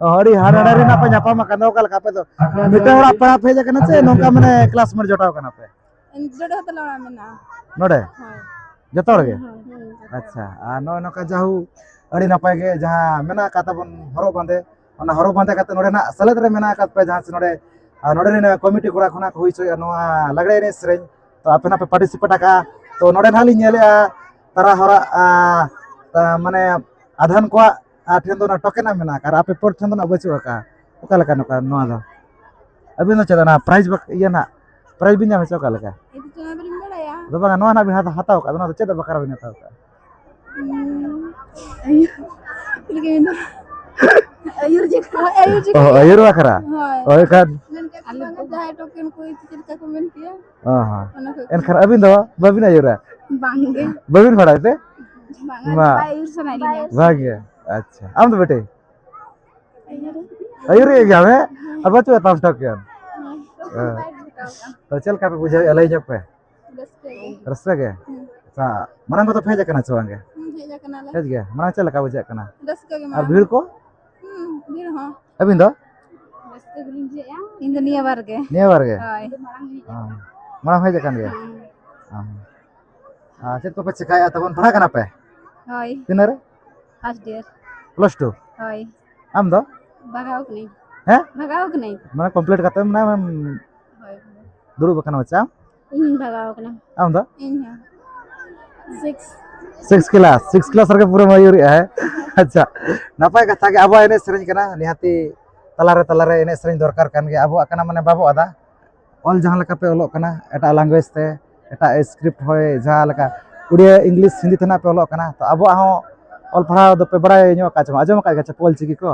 ᱚ, ᱟᱹᱰᱤ ᱦᱟᱱᱟ ᱱᱟᱰᱮ ᱨᱮᱱᱟᱜ ᱯᱮ ᱧᱟᱯᱟᱢ ᱟᱠᱟᱱ ᱫᱚ, ᱚᱠᱟ ᱞᱮᱠᱟ ᱟᱯᱮ ᱫᱚ? ᱢᱤᱫᱴᱟᱝ ᱚᱲᱟᱜ ᱯᱮᱲᱟ ᱯᱮ ᱦᱮᱡ ᱟᱠᱟᱱᱟ ᱥᱮ ᱱᱚᱝᱠᱟ ᱢᱟᱱᱮ classmate ᱡᱚᱴᱟᱣ ᱠᱟᱱᱟ ᱯᱮ? ᱱᱚᱰᱮ ᱦᱚᱸ ᱛᱟᱞᱮ ᱚᱲᱟᱜ ᱢᱮᱱᱟᱜᱼᱟ᱾ ᱱᱚᱰᱮ? ᱦᱳᱭ᱾ ᱡᱚᱛᱚ ᱦᱚᱲ ᱜᱮ? ᱦᱳᱭ, ᱦᱳᱭ, ᱡᱚᱛᱚ᱾ ᱟᱪᱪᱷᱟ, ᱟᱨ ᱱᱚᱜᱼᱚᱭ ᱱᱚᱝᱠᱟ ᱡᱟᱦᱩ ᱟᱹᱰᱤ ᱱᱟᱯᱟᱭ ᱜᱮ ᱡᱟᱦᱟᱸ ᱢᱮᱱᱟᱜ ᱟᱠᱟᱫ ᱛᱟᱵᱚᱱ ᱦᱚᱨᱚᱜ ᱵᱟᱸᱫᱮ, ᱚᱱᱟ ᱦᱚᱨᱚᱜ ᱵᱟᱸᱫᱮ ᱠᱟᱛᱮ ᱱᱚᱰᱮ ᱱᱟᱜ ᱥᱮᱞᱮᱫ ᱨᱮ ᱢᱮᱱᱟᱜ ᱟᱠᱟᱫ ᱯᱮ ᱡᱟᱦᱟᱸ ᱥᱮ ᱱᱚᱰᱮ, ᱟᱨ ᱱᱚᱰᱮ ᱨᱮᱱ ᱠᱚᱢᱤᱴᱤ ᱠᱚᱲᱟ ᱠᱷᱚᱱᱟᱜ ᱠᱚ ᱦᱩᱭ ᱦᱚᱪᱚᱭᱮᱫᱼᱟ ᱱᱚᱣᱟ ᱞᱟᱜᱽᱲᱮ ᱮᱱᱮᱡ ᱥᱮᱨᱮᱧ, ᱛᱚ ᱟᱯᱮ ᱱᱟᱜ ᱯᱮ participate ᱟᱠᱟᱫᱼᱟ, ᱛᱚ ᱱᱚᱰᱮ ᱱᱟᱜ ᱞᱤᱧ ᱧᱮᱞᱮᱫᱼᱟ ᱛᱟᱨᱟ ᱦᱚᱨᱟᱜ, ᱟ, ᱟ, ᱢᱟᱱᱮ ᱟᱫᱷᱟᱱ ᱠᱚᱣᱟᱜ ᱴᱷᱮᱱ ᱫᱚ ᱚᱱᱟ token ᱟᱜ ᱢᱮᱱᱟᱜ ᱟᱠᱟᱫ, ᱟᱨ ᱟᱯᱮ ᱯᱚᱨ ᱴᱷᱮᱱ ᱫᱚ ᱱᱟᱜ ᱵᱟᱹᱪᱩᱜ ᱟᱠᱟᱫᱼᱟ᱾ ᱚᱠᱟ ᱞᱮᱠᱟ ᱱᱚᱝᱠᱟ ᱱᱚᱣᱟ ᱫᱚ? ᱟᱹᱵᱤᱱ ᱫᱚ ᱪᱮᱫ ᱚᱱᱟ prize ᱵᱟᱠ-, ᱤᱭᱟᱹ ᱱᱟᱜ prize ᱵᱤᱱ ᱧᱟᱢ ᱦᱚᱪᱚ ᱚᱠᱟ ᱞᱮᱠᱟ? ᱤᱧ ᱫᱚ ᱪᱮᱫ ᱦᱚᱸ ᱵᱟᱹᱧ ᱵᱟᱲᱟᱭᱟ᱾ ᱟᱫᱚ ᱵᱟᱝᱟ, ᱱᱚᱣᱟ ᱱᱟᱜ ᱵᱤᱱ ᱦᱟᱛᱟᱣ, ᱦᱟᱛᱟᱣ ᱟᱠᱟᱫ ᱫᱚ, ᱱᱚᱣᱟ ᱫᱚ ᱪᱮᱫ ᱵᱟᱠᱷᱨᱟ ᱵᱤᱱ ᱦᱟᱛᱟᱣ ᱟᱠᱟᱫᱼᱟ? ᱦᱩᱸ, ᱟᱹᱭᱩᱨ, ᱪᱮᱫ ᱞᱮᱠᱟ ᱢᱮᱱᱟ? ᱟᱹᱭᱩᱨ ᱪᱮᱫ ᱚ, ᱞᱮᱠᱟ? ᱟᱹᱭᱩᱨ ᱵᱟᱠᱷᱨᱟ? ᱦᱳᱭ᱾ ᱦᱳᱭ ᱠᱷᱟᱱ᱾ ᱢᱮᱱ ᱠᱮᱫ ᱟᱞᱮ ᱵᱟᱝᱟ, ᱫᱚ ᱡᱟᱦᱟᱸᱭ token ᱠᱚ ᱪᱮᱫ ᱞᱮᱠᱟ ᱠᱚ ᱢᱮᱱ ᱠᱮᱭᱟ? ᱚ ᱦᱚᱸ᱾ ᱚᱱᱟ ᱠᱚ᱾ ᱮᱱᱠᱷᱟᱱ ᱟᱹᱵᱤᱱ ᱫᱚ ᱵᱟᱹᱵᱤᱱ ᱟᱹᱭᱩᱨᱟ? ᱵᱟᱝᱜᱮ᱾ ᱵᱟᱹᱵᱤᱱ ᱵᱟᱲᱟᱭ ᱛᱮ? ᱵᱟᱝᱟ, ᱢᱟ᱾ ᱵᱟᱭ ᱟᱹᱭᱩᱨ ᱥᱟᱱᱟᱭᱮᱫ ᱞᱤᱧᱟ᱾ ᱵᱷᱟᱜᱮ᱾ ᱟᱪᱪᱷᱟ᱾ ᱟᱢ ᱫᱚ ᱵᱮᱴᱤ? ᱟᱹᱭᱩᱨᱮᱫ ᱜᱮᱭᱟᱢ, ᱦᱮᱸ? ᱟᱨ ᱵᱟᱹᱪᱩᱜᱼᱟ ᱛᱟᱢ token? ᱦᱮᱸ᱾ ᱛᱚ ᱪᱮᱫ ᱞᱮᱠᱟ ᱯᱮ ᱵᱩᱡᱷᱟᱹᱣᱮᱫᱼᱟ, ᱞᱟᱹᱭ ᱧᱚᱜ ᱯᱮ? ᱨᱟᱹᱥᱠᱟᱹ ᱜᱮ᱾ ᱨᱟᱹᱥᱠᱟᱹ ᱜᱮ? ᱦᱩᱸ᱾ ᱟᱪᱪᱷᱟ, ᱢᱟᱲᱟᱝ ᱠᱚᱫᱚ ᱯᱮ ᱦᱮᱡ ᱟᱠᱟᱱᱟ ᱥᱮ ᱵᱟᱝ ᱜᱮ? ᱦᱩᱸ, ᱦᱮᱡ ᱟᱠᱟᱱᱟᱞᱮ᱾ ᱦᱮᱡ ᱜᱮ? ᱢᱟᱲᱟᱝ ᱪᱮᱫ ᱞᱮᱠᱟ ᱵᱩᱡᱷᱟᱹᱜ ᱠᱟᱱᱟ? ᱨᱟᱹᱥᱠᱟᱹ ᱜᱮ ᱟᱨ ᱢᱟᱲᱟᱝ᱾ ᱵᱷᱤᱲ ᱠᱚ? ᱦᱩᱸ, ᱵᱷᱤᱲ ᱦᱚᱸ᱾ ᱟᱹᱵᱤᱱ ᱫᱚ? ᱨᱟᱹᱥᱠᱟᱹ ᱜᱮᱞᱤᱧ ᱵᱩᱡᱷᱟᱹᱣᱮᱫᱼᱟ᱾ ᱤᱧ ᱫᱚ ᱱᱤᱭᱟᱹ ᱵᱟᱨ ᱜᱮ᱾ ᱱᱤᱭᱟᱹ ᱵᱟᱨ ᱜᱮ? ᱦᱳᱭ᱾ ᱚ᱾ ᱢᱟᱲᱟᱝ ᱦᱮᱡ ᱟᱠᱟᱱ ᱜᱮᱭᱟ? ᱦᱩᱸ᱾ ᱚ᱾ ᱟᱨ ᱪᱮᱫ ᱠᱚᱯᱮ ᱪᱮᱠᱟᱭᱮᱫᱼᱟ ᱛᱟᱵᱚᱱ? ᱯᱟᱲᱦᱟᱜ ᱠᱟᱱᱟ ᱯᱮ? ᱦᱳᱭ᱾ ᱛᱤᱱᱟᱹᱜ ᱨᱮ? First year᱾ Plus two? ᱦᱳᱭ᱾ ᱟᱢ ᱫᱚ? ᱵᱷᱟᱜᱟᱣ ᱠᱟᱹᱱᱟᱹᱧ᱾ ᱦᱮᱸ? ᱵᱷᱟᱜᱟᱣ ᱠᱟᱹᱱᱟᱹᱧ᱾ ᱢᱟᱱᱮ complete ᱠᱟᱛᱮ ᱢᱟᱱᱮ ᱦᱳᱭ᱾ ᱫᱩᱲᱩᱵ ᱟᱠᱟᱱᱟ ᱵᱟᱪᱟ? ᱤᱧ ᱵᱷᱟᱜᱟᱣ ᱠᱟᱱᱟ᱾ ᱟᱢ ᱫᱚ? ᱤᱧ ᱦᱚᱸ᱾ Six᱾ Six class, six class ᱨᱮᱜᱮ ᱯᱩᱨᱟᱹ ᱢᱟᱹᱭᱩᱨᱤᱜᱼᱟ, ᱦᱮᱸ? ᱟᱪᱪᱷᱟ, ᱱᱟᱯᱟᱭ ᱠᱟᱛᱷᱟ ᱜᱮ, ᱟᱵᱚᱣᱟᱜ ᱮᱱᱮᱡ ᱥᱮᱨᱮᱧ ᱠᱟᱱᱟ, ᱱᱤᱦᱟᱹᱛᱤ ᱛᱟᱞᱟᱨᱮ ᱛᱟᱞᱟᱨᱮ ᱮᱱᱮᱡ ᱥᱮᱨᱮᱧ ᱫᱚᱨᱠᱟᱨ ᱠᱟᱱ ᱜᱮᱭᱟ, ᱟᱵᱚᱣᱟᱜ ᱠᱟᱱᱟ, ᱢᱟᱱᱮ ᱵᱟᱵᱚ ᱟᱫᱟ᱾ ᱚᱞ ᱡᱟᱦᱟᱸ ᱞᱮᱠᱟ ᱯᱮ ᱚᱞᱚᱜ ᱠᱟᱱᱟ, ᱮᱴᱟᱜ language ᱛᱮ, ᱮᱴᱟᱜ script ᱦᱚᱭ ᱡᱟᱦᱟᱸ ᱞᱮᱠᱟ, ᱩᱲᱤᱭᱟ, English, ᱦᱤᱱᱫᱤ ᱛᱮ ᱱᱟᱜ ᱯᱮ ᱚᱞᱚᱜ ᱠᱟᱱᱟ, ᱛᱚ ᱟᱵᱚᱣᱟᱜ ᱦᱚᱸ ᱚᱞ ᱯᱟᱲᱦᱟᱣ ᱫᱚᱯᱮ ᱵᱟᱲᱟᱭ ᱧᱚᱜ ᱟᱠᱟᱫ ᱪᱮ ᱵᱟᱝ? ᱟᱸᱡᱚᱢ ᱟᱠᱟᱫ ᱜᱮᱭᱟ ᱪᱮ ᱯᱮ ᱚᱞ ᱪᱤᱠᱤ ᱠᱚ?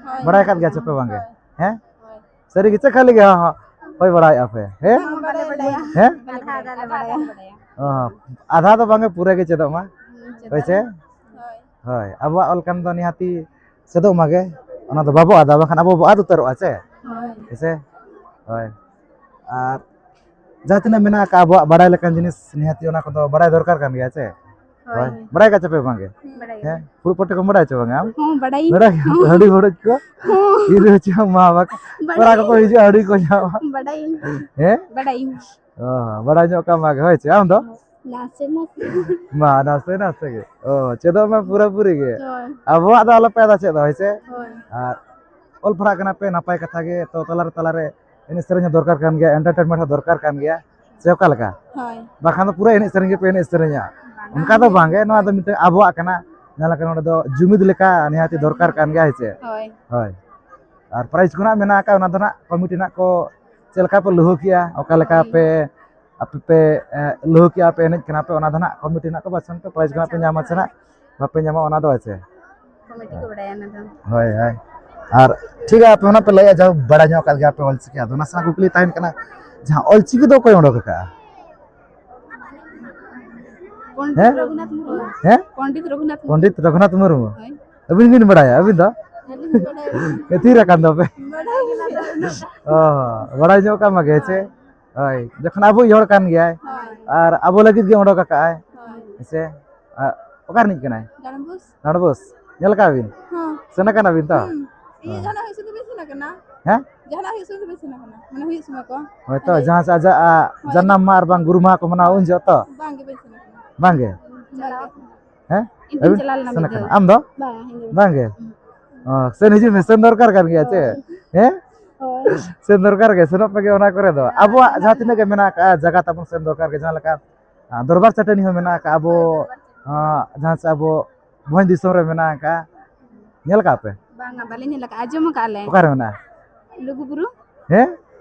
ᱦᱳᱭ᱾ ᱵᱟᱲᱟᱭ ᱟᱠᱟᱫ ᱜᱮᱭᱟ ᱪᱮ ᱯᱮ ᱵᱟᱝ ᱜᱮ? ᱦᱳᱭ᱾ ᱦᱮᱸ? ᱦᱳᱭ᱾ ᱥᱟᱹᱨᱤ ᱜᱮ ᱪᱮᱫ ᱠᱷᱟᱹᱞᱤ ᱜᱮ ᱦᱚ-, ᱦᱚᱭ ᱵᱟᱲᱟᱭᱮᱫᱼᱟ ᱯᱮ? ᱦᱮᱸ? ᱵᱟᱞᱮ ᱵᱟᱲᱟᱭᱟ᱾ ᱦᱮᱸ? ᱟᱫᱷᱟ ᱟᱫᱷᱟ ᱞᱮ ᱵᱟᱲᱟᱭᱟ᱾ ᱚ, ᱟᱫᱷᱟ ᱫᱚ ᱵᱟᱝ ᱜᱮ, ᱯᱩᱨᱟᱹ ᱜᱮ ᱪᱮᱫᱚᱜ ᱢᱟ᱾ ᱦᱩᱸ, ᱪᱮᱫᱚᱜ᱾ ᱦᱳᱭ ᱥᱮ? ᱦᱳᱭ᱾ ᱦᱳᱭ, ᱟᱵᱚᱣᱟᱜ ᱚᱞ ᱠᱟᱱ ᱫᱚ ᱱᱤᱦᱟᱹᱛᱤ ᱪᱮᱫᱚᱜ ᱢᱟᱜᱮ᱾ ᱚᱱᱟ ᱫᱚ ᱵᱟᱵᱚ ᱟᱫᱟ, ᱵᱟᱠᱷᱟᱱ ᱟᱵᱚ ᱵᱚ ᱟᱫ ᱩᱛᱟᱹᱨᱚᱜᱼᱟ ᱪᱮ᱾ ᱦᱳᱭ᱾ ᱦᱮᱸᱥᱮ? ᱦᱳᱭ᱾ ᱟᱨ ᱡᱟᱦᱟᱸ ᱛᱤᱱᱟᱹᱜ ᱢᱮᱱᱟᱜ ᱟᱠᱟᱫ ᱟᱵᱚᱣᱟᱜ ᱵᱟᱲᱟᱭ ᱞᱮᱠᱟᱱ ᱡᱤᱱᱤᱥ, ᱱᱤᱦᱟᱹᱛᱤ ᱚᱱᱟ ᱠᱚᱫᱚ ᱵᱟᱲᱟᱭ ᱫᱚᱨᱠᱟᱨ ᱠᱟᱱ ᱜᱮᱭᱟ ᱪᱮ᱾ ᱦᱳᱭ᱾ ᱵᱟᱲᱟᱭ ᱠᱟᱪᱟ ᱯᱮ ᱵᱟᱝ ᱜᱮ? ᱦᱮᱸ? ᱯᱷᱩᱲᱩᱜ ᱯᱟᱹᱴᱤ ᱠᱚᱢ ᱵᱟᱲᱟᱭ ᱪᱮ ᱵᱟᱝ ᱟᱢ? ᱦᱚᱸ, ᱵᱟᱲᱟᱭᱟᱹᱧ᱾ ᱵᱟᱲᱟᱭ ᱜᱮᱭᱟᱢ? ᱦᱚᱸ᱾ ᱦᱟᱺᱰᱤ ᱵᱷᱩᱲᱩᱡ ᱠᱚ? ᱦᱚᱸ᱾ ᱤᱧ ᱫᱚ ᱪᱮᱫ ᱦᱚᱸ ᱢᱟ ᱵᱟᱠ-, ᱯᱮᱲᱟ ᱠᱚᱠᱚ ᱦᱤᱡᱩᱜᱼᱟ, ᱦᱟᱺᱰᱤ ᱠᱚ ᱧᱟᱢᱟ᱾ ᱵᱟᱰᱟᱭᱟᱹᱧ᱾ ᱦᱮᱸ? ᱵᱟᱰᱟᱭᱟᱹᱧ᱾ ᱚ, ᱵᱟᱲᱟᱭ ᱧᱚᱜ ᱠᱟᱜ ᱢᱟ ᱜᱮ, ᱦᱳᱭ ᱪᱮ, ᱟᱢ ᱫᱚ? ᱱᱟᱥᱮ ᱱᱟᱥᱮ᱾ ᱢᱟ, ᱱᱟᱥᱮ ᱱᱟᱥᱮ ᱜᱮ᱾ ᱚ, ᱪᱮᱫᱚᱜ ᱢᱮ ᱯᱩᱨᱟᱹ ᱯᱩᱨᱤ ᱜᱮ᱾ ᱦᱳᱭ᱾ ᱟᱵᱚᱣᱟᱜ ᱫᱚ ᱟᱞᱚ ᱯᱮ ᱟᱫᱟ ᱪᱮᱫ ᱫᱚ, ᱦᱳᱭ ᱪᱮ? ᱦᱳᱭ᱾ ᱟᱨ ᱚᱞ ᱯᱟᱲᱦᱟᱜ ᱠᱟᱱᱟ ᱯᱮ, ᱱᱟᱯᱟᱭ ᱠᱟᱛᱷᱟ ᱜᱮ, ᱛᱚ ᱛᱟᱞᱟᱨᱮ ᱛᱟᱞᱟᱨᱮ ᱮᱱᱮᱡ ᱥᱮᱨᱮᱧ ᱦᱚᱸ ᱫᱚᱨᱠᱟᱨ ᱠᱟᱱ ᱜᱮᱭᱟ, entertainment ᱦᱚᱸ ᱫᱚᱨᱠᱟᱨ ᱠᱟᱱ ᱜᱮᱭᱟ, ᱥᱮ ᱚᱠᱟ ᱞᱮᱠᱟ? ᱦᱳᱭ᱾ ᱵᱟᱠᱷᱟᱱ ᱫᱚ ᱯᱩᱨᱟᱹ ᱮᱱᱮᱡ ᱥᱮᱨᱮᱧ ᱜᱮᱯᱮ ᱮᱱᱮᱡ ᱥᱮᱨᱮᱧᱟ᱾ ᱵᱟᱝᱟ᱾ ᱚᱱᱠᱟ ᱫᱚ ᱵᱟᱝ ᱜᱮ, ᱱᱚᱣᱟ ᱫᱚ ᱢᱤᱫᱴᱟᱝ ᱟᱵᱚᱣᱟᱜ ᱠᱟᱱᱟ, ᱡᱟᱦᱟᱸ ᱞᱮᱠᱟ ᱱᱚᱰᱮ ᱫᱚ ᱡᱩᱢᱤᱫ ᱞᱮᱠᱟ ᱱᱤᱦᱟᱹᱛᱤ ᱫᱚᱨᱠᱟᱨ ᱠᱟᱱ ᱜᱮᱭᱟ, ᱦᱮᱸ ᱪᱮ? ᱦᱳᱭ᱾ ᱦᱳᱭ᱾ ᱟᱨ prize ᱠᱚ ᱱᱟᱜ ᱢᱮᱱᱟᱜ ᱟᱠᱟᱫ, ᱚᱱᱟ ᱫᱚ ᱱᱟᱜ committee ᱱᱟᱜ ᱠᱚ ᱪᱮᱫ ᱞᱮᱠᱟ ᱯᱮ ᱞᱩᱦᱩ ᱠᱮᱜᱼᱟ, ᱚᱠᱟ ᱞᱮᱠᱟ ᱦᱳᱭ᱾ ᱯᱮ, ᱟᱯᱮ ᱯᱮ, ᱮ, ᱞᱩᱦᱩ ᱠᱮᱜᱼᱟ ᱯᱮ, ᱮᱱᱮᱡ ᱠᱟᱱᱟ ᱯᱮ, ᱚᱱᱟ ᱫᱚ ᱱᱟᱜ committee ᱱᱟᱜ ᱠᱚ ᱵᱟᱪᱷᱚᱱ ᱯᱮ, prize ᱠᱚ ᱱᱟᱜ ᱯᱮ ᱟᱪᱪᱷᱟ, ᱧᱟᱢᱟ ᱥᱮ ᱟᱪᱪᱷᱟ᱾ ᱱᱟᱜ ᱵᱟᱯᱮ ᱧᱟᱢᱟ, ᱚᱱᱟ ᱫᱚ ᱦᱮᱸ ᱪᱮ? Committee ᱠᱚ ᱵᱟᱲᱟᱭᱟ ᱚᱱᱟ ᱫᱚ᱾ ᱦᱳᱭ, ᱦᱳᱭ᱾ ᱟᱨ ᱴᱷᱤᱠ ᱜᱮᱭᱟ, ᱟᱯᱮ ᱦᱚᱸ ᱱᱟᱜ ᱯᱮ ᱞᱟᱹᱭᱟ, ᱡᱟᱦᱳᱠ, ᱵᱟᱲᱟᱭ ᱧᱚᱜ ᱟᱠᱟᱫ ᱜᱮᱭᱟ ᱯᱮ ᱚᱞᱪᱤᱠᱤ᱾ ᱟᱫᱚ ᱱᱟᱥᱮᱱᱟᱜ ᱠᱩᱠᱞᱤ ᱛᱟᱦᱮᱱ ᱠᱟᱱᱟ, ᱡᱟᱦᱟᱸ ᱚᱞᱪᱤᱠᱤ ᱫᱚ ᱚᱠᱚᱭ ᱚᱰᱚᱠ ᱟᱠᱟᱫᱼᱟ? ᱯᱚᱱᱰᱤᱛ ᱦᱮᱸ? ᱨᱚᱜᱷᱩᱱᱟᱛᱷ ᱢᱩᱨᱢᱩ᱾ ᱦᱮᱸ? ᱯᱚᱱᱰᱤᱛ ᱨᱚᱜᱷᱩᱱᱟᱛᱷ ᱢᱩᱨᱢᱩ᱾ ᱯᱚᱱᱰᱤᱛ ᱨᱚᱜᱷᱩᱱᱟᱛᱷ ᱢᱩᱨᱢᱩ? ᱦᱳᱭ᱾ ᱟᱹᱵᱤᱱ ᱵᱤᱱ ᱵᱟᱲᱟᱭᱟ, ᱟᱹᱵᱤᱱ ᱫᱚ? ᱟᱹᱞᱤᱧ ᱵᱟᱲᱟᱭ ᱵᱟᱹᱱᱩᱜ᱾ ᱛᱤᱨ ᱟᱠᱟᱱ ᱫᱚ ᱯᱮ? ᱵᱟᱲᱟᱭ ᱜᱮ ᱵᱟᱹᱱᱩᱜ᱾ ᱚ, ᱵᱟᱲᱟᱭ ᱧᱚᱜ ᱠᱟᱜ ᱢᱟ ᱜᱮ, ᱪᱮ? ᱦᱳᱭ᱾ ᱦᱳᱭ, ᱡᱚᱠᱷᱚᱱ ᱟᱵᱚᱭᱤᱡ ᱦᱚᱲ ᱠᱟᱱ ᱜᱮᱭᱟᱭ, ᱦᱳᱭ᱾ ᱟᱨ ᱟᱵᱚ ᱞᱟᱹᱜᱤᱫ ᱜᱮ ᱚᱰᱚᱠ ᱟᱠᱟᱜᱼᱟᱭ, ᱦᱳᱭ᱾ ᱦᱮᱸ ᱥᱮ? ᱟᱨ ᱚᱠᱟ ᱨᱤᱱᱤᱡ ᱠᱟᱱᱟᱭ? ᱰᱟᱸᱰᱵᱳᱥ᱾ ᱰᱟᱸᱰᱵᱳᱥ? ᱧᱮᱞ ᱟᱠᱟᱫ ᱵᱤᱱ? ᱦᱚᱸ᱾ ᱥᱮᱱ ᱟᱠᱟᱱᱟ ᱵᱤᱱ ᱛᱚ? ᱦᱩᱸ᱾ ᱤᱭᱟᱹ, ᱦᱳᱭ᱾ ᱡᱟᱦᱟᱱᱟᱜ ᱦᱩᱭᱩᱜ ᱥᱚᱢᱚᱭ ᱫᱚ ᱵᱤᱱ ᱥᱮᱱ ᱟᱠᱟᱱᱟ? ᱦᱮᱸ? ᱡᱟᱦᱟᱱᱟᱜ ᱦᱩᱭᱩᱜ ᱥᱚᱢᱚᱭ ᱫᱚ ᱵᱤᱱ ᱥᱮᱱ ᱟᱠᱟᱱᱟ? ᱢᱟᱱᱮ ᱦᱩᱭᱩᱜ ᱥᱚᱢᱚᱭ ᱠᱚ? ᱦᱳᱭ ᱛᱚ, ᱦᱳᱭ᱾ ᱡᱟᱦᱟᱸ ᱥᱮᱫ ᱟᱡᱟᱜ, ᱟ, ᱦᱳᱭ᱾ ᱡᱟᱱᱟᱢ ᱢᱟᱦᱟ ᱟᱨ ᱵᱟᱝ ᱜᱩᱨ ᱢᱟᱦᱟ ᱠᱚ ᱢᱟᱱᱟᱣᱟ, ᱩᱱ ᱡᱚᱦᱚᱜ ᱛᱚ? ᱵᱟᱝ ᱜᱮ, ᱵᱟᱹᱧ ᱥᱮᱱ ᱟᱠᱟᱱᱟ᱾ ᱵᱟᱝ ᱜᱮ? ᱪᱟᱞᱟᱣ᱾ ᱦᱮᱸ? ᱤᱧ ᱫᱩᱧ ᱟᱹᱵᱤᱱ ᱪᱟᱞᱟᱣ ᱞᱮᱱᱟ ᱥᱮᱱ ᱢᱤᱫ ᱟᱠᱟᱱᱟ? ᱫᱷᱟᱣ᱾ ᱟᱢ ᱫᱚ? ᱵᱟᱝ, ᱤᱧ ᱫᱚ ᱵᱟᱝ ᱜᱮ? ᱦᱩᱸ᱾ ᱚ, ᱥᱮᱱ ᱦᱤᱡᱩᱜ ᱢᱮ, ᱥᱮᱱ ᱫᱚᱨᱠᱟᱨ ᱠᱟᱱ ᱜᱮᱭᱟ, ᱪᱮ? ᱦᱳᱭ᱾ ᱦᱮᱸ? ᱦᱳᱭ᱾ ᱥᱮᱱ ᱫᱚᱨᱠᱟᱨ ᱜᱮ, ᱥᱮᱱᱚᱜ ᱯᱮᱜᱮ ᱚᱱᱟ ᱠᱚᱨᱮ ᱫᱚ᱾ ᱦᱳᱭ, ᱟᱵᱚᱣᱟᱜ ᱦᱳᱭ᱾ ᱡᱟᱦᱟᱸ ᱛᱤᱱᱟᱹᱜ ᱜᱮ ᱢᱮᱱᱟᱜ ᱟᱠᱟᱫᱼᱟ, ᱡᱟᱭᱜᱟ ᱛᱟᱵᱚᱱ ᱥᱮᱱ ᱫᱚᱨᱠᱟᱨ ᱜᱮ, ᱡᱟᱦᱟᱸ ᱞᱮᱠᱟ ᱟᱨ ᱫᱚᱨᱵᱟᱨ ᱪᱟᱹᱴᱟᱹᱱᱤ ᱦᱚᱸ ᱢᱮᱱᱟᱜ ᱟᱠᱟᱫ ᱟᱵᱚ, ᱦᱳᱭ, ᱫᱚᱨᱵᱟᱨ ᱪᱟᱹᱴᱟᱹᱱᱤ᱾ ᱟᱸ, ᱡᱟᱦᱟᱸ ᱥᱮ ᱟᱵᱚ ᱵᱷᱚᱸᱡᱽ ᱫᱤᱥᱚᱢ ᱨᱮ ᱢᱮᱱᱟᱜ ᱟᱠᱟᱫ, ᱧᱮᱞ ᱟᱠᱟᱫ ᱯᱮ? ᱵᱟᱝᱟ, ᱵᱟᱞᱮ ᱧᱮᱞ ᱟᱠᱟᱫᱼᱟ, ᱟᱸᱡᱚᱢ ᱟᱠᱟᱫᱼᱟ ᱞᱮ᱾ ᱚᱠᱟᱨᱮ ᱢᱮᱱᱟᱜᱼᱟ? ᱞᱩᱜᱩᱵᱩᱨᱩ᱾ ᱦᱮᱸ?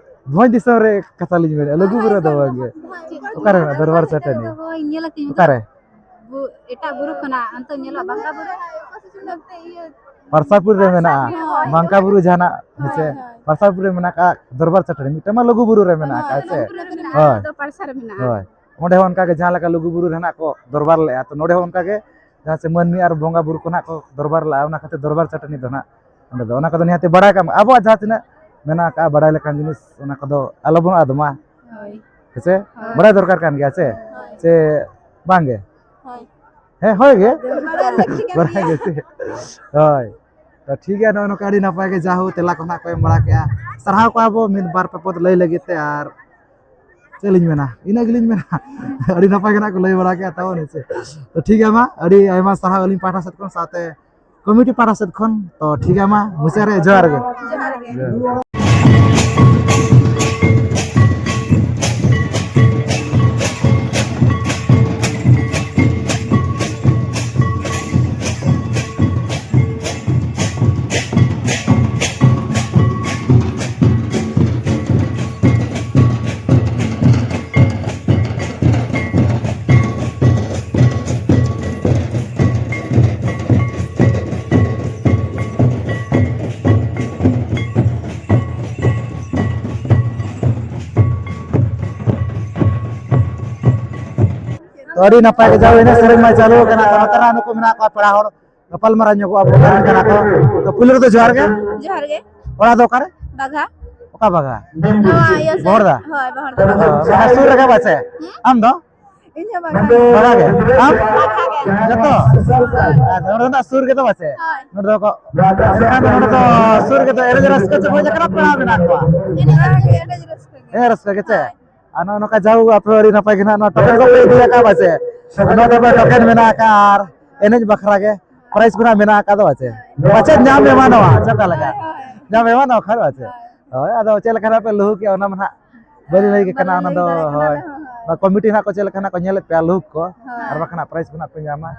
ᱵᱷᱚᱸᱡᱽ ᱫᱤᱥᱚᱢ ᱨᱮ ᱠᱟᱛᱷᱟ ᱞᱤᱧ ᱢᱮᱱᱮᱫᱼᱟ, ᱞᱩᱜᱩᱵᱩᱨᱩ ᱫᱚ ᱵᱟᱝ ᱜᱮ᱾ ᱪᱮᱫ ᱚᱠᱟᱨᱮ ᱢᱮᱱᱟᱜᱼᱟ ᱫᱚᱨᱵᱟᱨ ᱪᱟᱹᱴᱟᱹᱱᱤ? ᱦᱳᱭ, ᱧᱮᱞ ᱟᱠᱟᱫᱟᱹᱧ᱾ ᱚᱠᱟᱨᱮ? ᱵᱩ-, ᱮᱴᱟᱜ ᱵᱩᱨᱩ ᱠᱷᱚᱱᱟᱜ ᱚᱱᱛᱮ ᱧᱮᱞᱚᱜ ᱵᱟᱝᱠᱟ ᱵᱩᱨᱩ᱾ ᱯᱟᱨᱥᱟᱯᱩᱨ ᱨᱮ ᱢᱮᱱᱟᱜᱼᱟ, ᱦᱳᱭ᱾ ᱵᱟᱝᱠᱟ ᱵᱩᱨᱩ ᱡᱟᱦᱟᱱᱟᱜ, ᱦᱳᱭ, ᱦᱮᱸᱥᱮ? ᱦᱳᱭ᱾ ᱯᱟᱨᱥᱟᱯᱩᱨ ᱨᱮ ᱢᱮᱱᱟᱜ ᱟᱠᱟᱫ ᱫᱚᱨᱵᱟᱨ ᱪᱟᱹᱴᱟᱹᱱᱤ, ᱢᱤᱫᱴᱟᱝ ᱢᱟ ᱞᱩᱜᱩᱵᱩᱨᱩ ᱨᱮ ᱢᱮᱱᱟᱜ ᱦᱳᱭ, ᱟᱠᱟᱫ, ᱦᱮᱸᱥᱮ? ᱞᱩᱜᱩᱵᱩᱨᱩ ᱨᱮ ᱢᱮᱱᱟᱜᱼᱟ, ᱦᱳᱭ᱾ ᱟᱫᱚ ᱯᱟᱨᱥᱟ ᱨᱮ ᱢᱮᱱᱟᱜᱼᱟ᱾ ᱦᱳᱭ᱾ ᱚᱸᱰᱮ ᱦᱚᱸ ᱚᱱᱠᱟ ᱜᱮ ᱡᱟᱦᱟᱸ ᱞᱮᱠᱟ ᱞᱩᱜᱩᱵᱩᱨᱩ ᱨᱮ ᱦᱮᱱᱟᱜ ᱠᱚ ᱫᱚᱨᱵᱟᱨ ᱞᱮᱫᱼᱟ, ᱛᱚ ᱱᱚᱰᱮ ᱦᱚᱸ ᱚᱱᱠᱟ ᱜᱮ ᱡᱟᱦᱟᱸ ᱥᱮ ᱢᱟᱹᱱᱢᱤ ᱟᱨ ᱵᱚᱸᱜᱟ ᱵᱩᱨᱩ ᱠᱚ ᱱᱟᱜ ᱠᱚ ᱫᱚᱨᱵᱟᱨ ᱞᱮᱫᱼᱟ, ᱚᱱᱟ ᱠᱷᱟᱹᱛᱤᱨ ᱫᱚᱨᱵᱟᱨ ᱪᱟᱹᱴᱟᱹᱱᱤ ᱫᱚ ᱱᱟᱜ ᱚᱸᱰᱮ ᱫᱚ ᱚᱱᱟ ᱠᱚᱫᱚ ᱱᱤᱦᱟᱹᱛ ᱵᱟᱲᱟᱭ ᱠᱟᱜ ᱢᱟ, ᱟᱵᱚᱣᱟᱜ ᱡᱟᱦᱟᱸ ᱛᱤᱱᱟᱹᱜ ᱢᱮᱱᱟᱜ ᱟᱠᱟᱫ ᱵᱟᱲᱟᱭ ᱞᱮᱠᱟᱱ ᱡᱤᱱᱤᱥ, ᱚᱱᱟ ᱠᱚᱫᱚ ᱟᱞᱚᱵᱚᱱ ᱟᱫ ᱢᱟ᱾ ᱦᱳᱭ᱾ ᱦᱮᱸᱥᱮ? ᱦᱳᱭ᱾ ᱵᱟᱲᱟᱭ ᱫᱚᱨᱠᱟᱨ ᱠᱟᱱ ᱜᱮᱭᱟ ᱥᱮ? ᱦᱳᱭ᱾ ᱥᱮ ᱵᱟᱝ ᱜᱮ? ᱦᱳᱭ᱾ ᱦᱮᱸ, ᱦᱳᱭ ᱜᱮ᱾ ᱵᱟᱲᱟᱭ ᱞᱟᱹᱠᱛᱤ ᱠᱟᱱ ᱵᱟᱲᱟᱭ ᱜᱮᱭᱟ᱾ ᱜᱮ ᱥᱮ? ᱦᱳᱭ᱾ ᱛᱚ ᱴᱷᱤᱠ ᱜᱮᱭᱟ, ᱱᱚᱜᱼᱚᱭ ᱱᱚᱝᱠᱟ ᱟᱹᱰᱤ ᱱᱟᱯᱟᱭ ᱜᱮ ᱡᱟᱦᱳ ᱛᱮᱞᱟ ᱠᱚ ᱱᱟᱜ ᱠᱚ ᱮᱢ ᱵᱟᱲᱟ ᱠᱮᱜᱼᱟ᱾ ᱥᱟᱨᱦᱟᱣ ᱠᱚᱣᱟ ᱵᱚ ᱢᱤᱫ ᱵᱟᱨ ᱯᱮ ᱯᱚᱫ ᱞᱟᱹᱭ ᱞᱟᱹᱜᱤᱫ ᱛᱮ, ᱟᱨ ᱪᱮᱫ ᱞᱤᱧ ᱢᱮᱱᱟ, ᱤᱱᱟᱹ ᱜᱮᱞᱤᱧ ᱢᱮᱱᱟ᱾ ᱟᱹᱰᱤ ᱱᱟᱯᱟᱭ ᱜᱮ ᱱᱟᱜ ᱠᱚ ᱞᱟᱹᱭ ᱵᱟᱲᱟ ᱠᱮᱜᱼᱟ ᱛᱟᱵᱚᱱ, ᱦᱮᱸ ᱥᱮ? ᱛᱚ ᱴᱷᱤᱠ ᱜᱮᱭᱟ, ᱢᱟ ᱟᱹᱰᱤ ᱟᱭᱢᱟ ᱥᱟᱨᱦᱟᱣ ᱟᱹᱞᱤᱧ ᱯᱟᱦᱴᱟ ᱥᱮᱫ ᱠᱷᱚᱱ, ᱥᱟᱶᱛᱮ ᱠᱚᱢᱤᱴᱤ ᱯᱟᱦᱴᱟ ᱥᱮᱫ ᱠᱷᱚᱱ᱾ ᱛᱚ ᱴᱷᱤᱠ ᱜᱮᱭᱟ, ᱢᱟ ᱢᱩᱪᱟᱹᱫ ᱨᱮ ᱡᱚᱦᱟᱨ ᱜᱮ᱾ ᱡᱚᱦᱟᱨ ᱜᱮ᱾ ᱡᱚᱦᱟᱨ ᱜᱮ᱾ ᱛᱚ, ᱟᱹᱰᱤ ᱱᱟᱯᱟᱭ ᱜᱮ ᱡᱟᱣ ᱮᱱᱮᱡ ᱥᱮᱨᱮᱧ ᱢᱟ ᱪᱟᱹᱞᱩ ᱟᱠᱟᱱᱟ᱾ ᱛᱚ, ᱱᱚᱛᱮ ᱨᱮ ᱱᱩᱠᱩ ᱢᱮᱱᱟᱜ ᱠᱚᱣᱟ ᱯᱮᱲᱟ ᱦᱚᱲ, ᱜᱟᱯᱟᱞ ᱢᱟᱨᱟᱣ ᱧᱚᱜᱚᱜᱼᱟ ᱵᱚᱱ ᱠᱟᱱᱟ ᱠᱚ᱾ ᱛᱚ, ᱯᱩᱭᱞᱩ ᱨᱮᱫᱚ ᱡᱚᱦᱟᱨ ᱜᱮ᱾ ᱡᱚᱦᱟᱨ ᱜᱮ᱾ ᱚᱲᱟᱜ ᱫᱚ ᱚᱠᱟᱨᱮ? ᱵᱟᱜᱷᱟ᱾ ᱚᱠᱟ ᱵᱟᱜᱷᱟ? ᱱᱚᱣᱟ ᱤᱭᱟᱹ ᱥᱮᱫ᱾ ᱵᱚᱦᱚᱲᱫᱟ? ᱦᱳᱭ, ᱵᱚᱦᱚᱲᱫᱟ᱾ ᱚ, ᱚᱱᱟ ᱥᱩᱨ ᱨᱮᱜᱮ ᱯᱟᱪᱮ? ᱦᱩᱸ? ᱟᱢ ᱫᱚ? ᱤᱧ ᱦᱚᱸ ᱵᱟᱜᱷᱟ᱾ ᱵᱟᱜᱷᱟ ᱜᱮ? ᱟᱢ? ᱵᱟᱜᱷᱟ ᱜᱮ᱾ ᱡᱚᱛᱚ? ᱦᱳᱭ᱾ ᱟᱨ ᱱᱚᱰᱮ ᱫᱚ ᱥᱩᱨ ᱜᱮᱛᱚ ᱯᱟᱪᱮ? ᱦᱳᱭ᱾ ᱱᱚᱰᱮ ᱫᱚ ᱠᱚ, ᱮᱱᱠᱷᱟᱱ ᱱᱚᱰᱮ ᱫᱚ ᱥᱩᱨ ᱜᱮᱛᱚ ᱮᱱᱮᱡ ᱨᱟᱹᱥᱠᱟᱹ ᱪᱮ ᱦᱩᱭ ᱟᱠᱟᱱᱟ, ᱯᱮᱲᱟ ᱢᱮᱱᱟᱜ ᱠᱚᱣᱟ? ᱮᱱᱮᱡ ᱨᱟᱹᱥᱠᱟᱹ ᱜᱮ, ᱮᱱᱮᱡ ᱨᱟᱹᱥᱠᱟᱹ ᱜᱮ᱾ ᱮᱱᱮᱡ ᱨᱟᱹᱥᱠᱟᱹ ᱜᱮ ᱪᱮ? ᱦᱳᱭ᱾ ᱟᱨ ᱱᱚᱜᱼᱚ ᱱᱚᱝᱠᱟ ᱡᱟᱣ ᱟᱯᱮ ᱟᱹᱰᱤ ᱱᱟᱯᱟᱭ ᱜᱮ ᱱᱟᱜ ᱱᱚᱣᱟ ᱴᱚᱠᱮᱱ ᱠᱚᱯᱮ ᱤᱫᱤ ᱟᱠᱟᱫ ᱯᱟᱪᱮ? ᱱᱚᱣᱟ ᱫᱚ ᱴᱚᱠᱮᱱ ᱢᱮᱱᱟᱜ ᱟᱠᱟᱫ ᱟᱨ ᱮᱱᱮᱡ ᱵᱟᱠᱷᱨᱟ ᱜᱮ ᱯᱨᱟᱭᱤᱡᱽ ᱠᱚ ᱱᱟᱜ ᱢᱮᱱᱟᱜ ᱟᱠᱟᱫ ᱫᱚ ᱯᱟᱪᱮ? ᱯᱟᱪᱮᱫ ᱧᱟᱢ ᱮᱢᱟᱱᱚᱜᱼᱟ, ᱪᱮᱫ ᱞᱮᱠᱟ? ᱦᱳᱭ, ᱦᱳᱭ᱾ ᱧᱟᱢ ᱮᱢᱟᱱᱚᱜᱼᱟ ᱠᱷᱟᱱ ᱯᱟᱪᱮ? ᱦᱳᱭ᱾ ᱦᱳᱭ, ᱟᱫᱚ ᱪᱮᱫ ᱞᱮᱠᱟ ᱱᱟᱜ ᱯᱮ ᱞᱩᱦᱩᱠᱮᱜᱼᱟ ᱚᱱᱟ ᱢᱟ ᱱᱟᱜ ᱵᱟᱹᱞᱤᱧ ᱞᱟᱹᱭ ᱠᱮ ᱠᱟᱱᱟ, ᱵᱟᱹᱞᱤᱧ ᱚᱱᱟ ᱞᱟᱹᱭ ᱫᱚ, ᱫᱟᱲᱮᱭᱟᱜ ᱠᱟᱱᱟ ᱦᱳᱭ᱾ ᱟᱞᱮ ᱦᱚᱸ, ᱦᱳᱭ᱾ ᱱᱚᱣᱟ ᱠᱚᱢᱤᱴᱤ ᱱᱟᱜ ᱠᱚ ᱪᱮᱫ ᱞᱮᱠᱟ ᱱᱟᱜ ᱠᱚ ᱧᱮᱞᱮᱫ ᱯᱮᱭᱟ ᱞᱩᱦᱩᱠ ᱠᱚ, ᱦᱳᱭ᱾ ᱟᱨ ᱵᱟᱠᱷᱟᱱ ᱱᱟᱜ ᱯᱨᱟᱭᱤᱡᱽ ᱠᱚ ᱱᱟᱜ ᱯᱮ ᱧᱟᱢᱟ᱾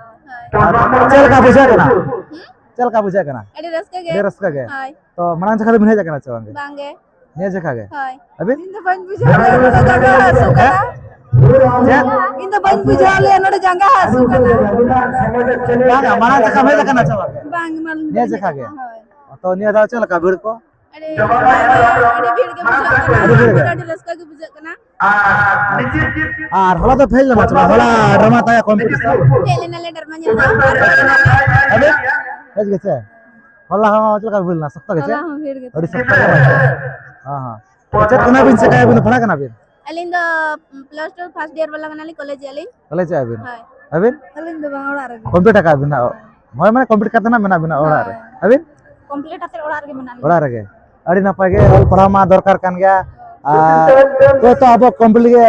ᱦᱳᱭ᱾ ᱟᱨ ᱪᱮᱫ ᱞᱮᱠᱟ ᱵᱩᱡᱷᱟᱹᱜ ᱠᱟᱱᱟ? ᱦᱩᱸ? ᱪᱮᱫ ᱞᱮᱠᱟ ᱵᱩᱡᱷᱟᱹᱜ ᱠᱟᱱᱟ? ᱟᱹᱰᱤ ᱨᱟᱹᱥᱠᱟᱹ ᱜᱮ᱾ ᱟᱹᱰᱤ ᱨᱟᱹᱥᱠᱟᱹ ᱜᱮ? ᱦᱳᱭ᱾ ᱛᱚ, ᱢᱟᱲᱟᱝ ᱡᱚᱠᱷᱟ ᱫᱚᱵᱤᱱ ᱦᱮᱡ ᱟᱠᱟᱱᱟ ᱪᱮ ᱵᱟᱝ ᱜᱮ? ᱵᱟᱝ ᱜᱮ᱾ ᱱᱤᱭᱟᱹ ᱡᱚᱠᱷᱟ ᱜᱮ? ᱦᱳᱭ᱾ ᱟᱹᱵᱤᱱ? ᱤᱧ ᱫᱚ ᱵᱟᱹᱧ ᱵᱩᱡᱷᱟᱹᱣ ᱞᱮᱫᱟ, ᱱᱚᱰᱮ ᱡᱟᱸᱜᱟ ᱦᱟᱹᱥᱩ ᱠᱟᱱᱟ᱾ ᱪᱮᱫ? ᱤᱧ ᱫᱚ ᱵᱟᱹᱧ ᱵᱩᱡᱷᱟᱹᱣ ᱞᱮᱫᱟ, ᱱᱚᱰᱮ ᱡᱟᱸᱜᱟ ᱦᱟᱹᱥᱩ ᱠᱟᱱᱟ᱾ ᱵᱟᱝᱟ, ᱢᱟᱲᱟᱝ ᱡᱚᱠᱷᱟ ᱦᱮᱡ ᱟᱠᱟᱱᱟ ᱪᱮ ᱵᱟᱝ ᱜᱮ? ᱵᱟᱝ, ᱢᱟᱲᱟᱝ ᱱᱤᱭᱟᱹ ᱵᱟᱹᱧ ᱡᱚᱠᱷᱟ ᱦᱮᱡ ᱜᱮ? ᱟᱠᱟᱱᱟ, ᱦᱳᱭ᱾ ᱛᱚ, ᱱᱤᱭᱟᱹ ᱫᱷᱟᱣ ᱪᱮᱫ ᱞᱮᱠᱟ ᱵᱷᱤᱲ ᱠᱚ? ᱟᱹᱰᱤ, ᱟᱹᱰᱤ ᱵᱷᱤᱲ ᱜᱮ ᱵᱩᱡᱷᱟᱹᱜ ᱠᱟᱱᱟ᱾ ᱟᱹᱰᱤ ᱵᱷᱤᱲ ᱜᱮ? ᱟᱹᱰᱤ ᱨᱟᱹᱥᱠᱟᱹ ᱜᱮ ᱵᱩᱡᱷᱟᱹᱜ ᱠᱟᱱᱟ᱾ ᱟᱨ ᱦᱚᱞᱟ ᱫᱚ ᱯᱮ ᱦᱮᱡ ᱞᱮᱱᱟ ᱪᱮ ᱵᱟᱝ? ᱦᱚᱞᱟ drama ᱛᱟᱭᱟ competition᱾ ᱦᱮᱡ ᱞᱮᱱᱟᱞᱮ drama ᱧᱮᱞ ᱫᱚ, ᱵᱟᱨ ᱦᱚᱲ ᱞᱮᱱᱟᱞᱮ᱾ ᱟᱹᱵᱤᱱ? ᱦᱮᱡ ᱜᱮ ᱪᱮ? ᱦᱚᱞᱟ ᱦᱚᱸ ᱪᱮᱫ ᱞᱮᱠᱟ ᱵᱷᱤᱲ ᱞᱮᱱᱟ? ᱥᱚᱠᱛᱚ ᱜᱮ ᱪᱮ? ᱦᱚᱞᱟ ᱦᱚᱸ ᱵᱷᱤᱲ ᱜᱮ ᱟᱹᱰᱤ ᱛᱟᱦᱮᱸ ᱥᱚᱠᱛᱚ ᱜᱮ᱾ ᱦᱚᱸ, ᱦᱚᱸ᱾ ᱪᱮᱫ ᱠᱟᱱᱟ ᱵᱤᱱ, ᱪᱮᱠᱟᱭᱟ ᱵᱤᱱ, ᱯᱟᱲᱦᱟᱜ ᱠᱟᱱᱟ ᱵᱤᱱ? ᱟᱹᱞᱤᱧ ᱫᱚ plus two first year ᱵᱟᱞᱟ ᱠᱟᱱᱟᱞᱤᱧ, ᱠᱚᱞᱮᱡᱽ ᱮᱜᱼᱟ ᱞᱤᱧ᱾ ᱠᱚᱞᱮᱡᱽ ᱮᱜᱼᱟ ᱵᱤᱱ? ᱦᱳᱭ᱾ ᱟᱹᱵᱤᱱ? ᱟᱹᱞᱤᱧ ᱫᱚ ᱵᱟᱝ, ᱚᱲᱟᱜ ᱨᱮᱜᱮ᱾ Complete ᱟᱠᱟᱫ ᱵᱤᱱ ᱦᱟᱸᱜ? ᱦᱳᱭ, ᱢᱟᱱᱮ complete ᱠᱟᱛᱮ ᱱᱟᱜ ᱢᱮᱱᱟᱜ ᱵᱤᱱᱟ ᱚᱲᱟᱜ ᱨᱮ᱾ ᱦᱳᱭ᱾ ᱟᱹᱵᱤᱱ? Complete ᱠᱟᱛᱮ ᱚᱲᱟᱜ ᱨᱮᱜᱮ ᱢᱮᱱᱟᱜ ᱞᱤᱧᱟ᱾ ᱚᱲᱟᱜ ᱨᱮᱜᱮ᱾ ᱟᱹᱰᱤ ᱱᱟᱯᱟᱭ ᱜᱮ, ᱚᱞ ᱯᱟᱲᱦᱟᱣ ᱢᱟ ᱫᱚᱨᱠᱟᱨ ᱠᱟᱱ ᱜᱮᱭᱟ᱾ ᱟᱨ ᱛᱚ, ᱛᱚ ᱟᱵᱚ complete ᱜᱮ,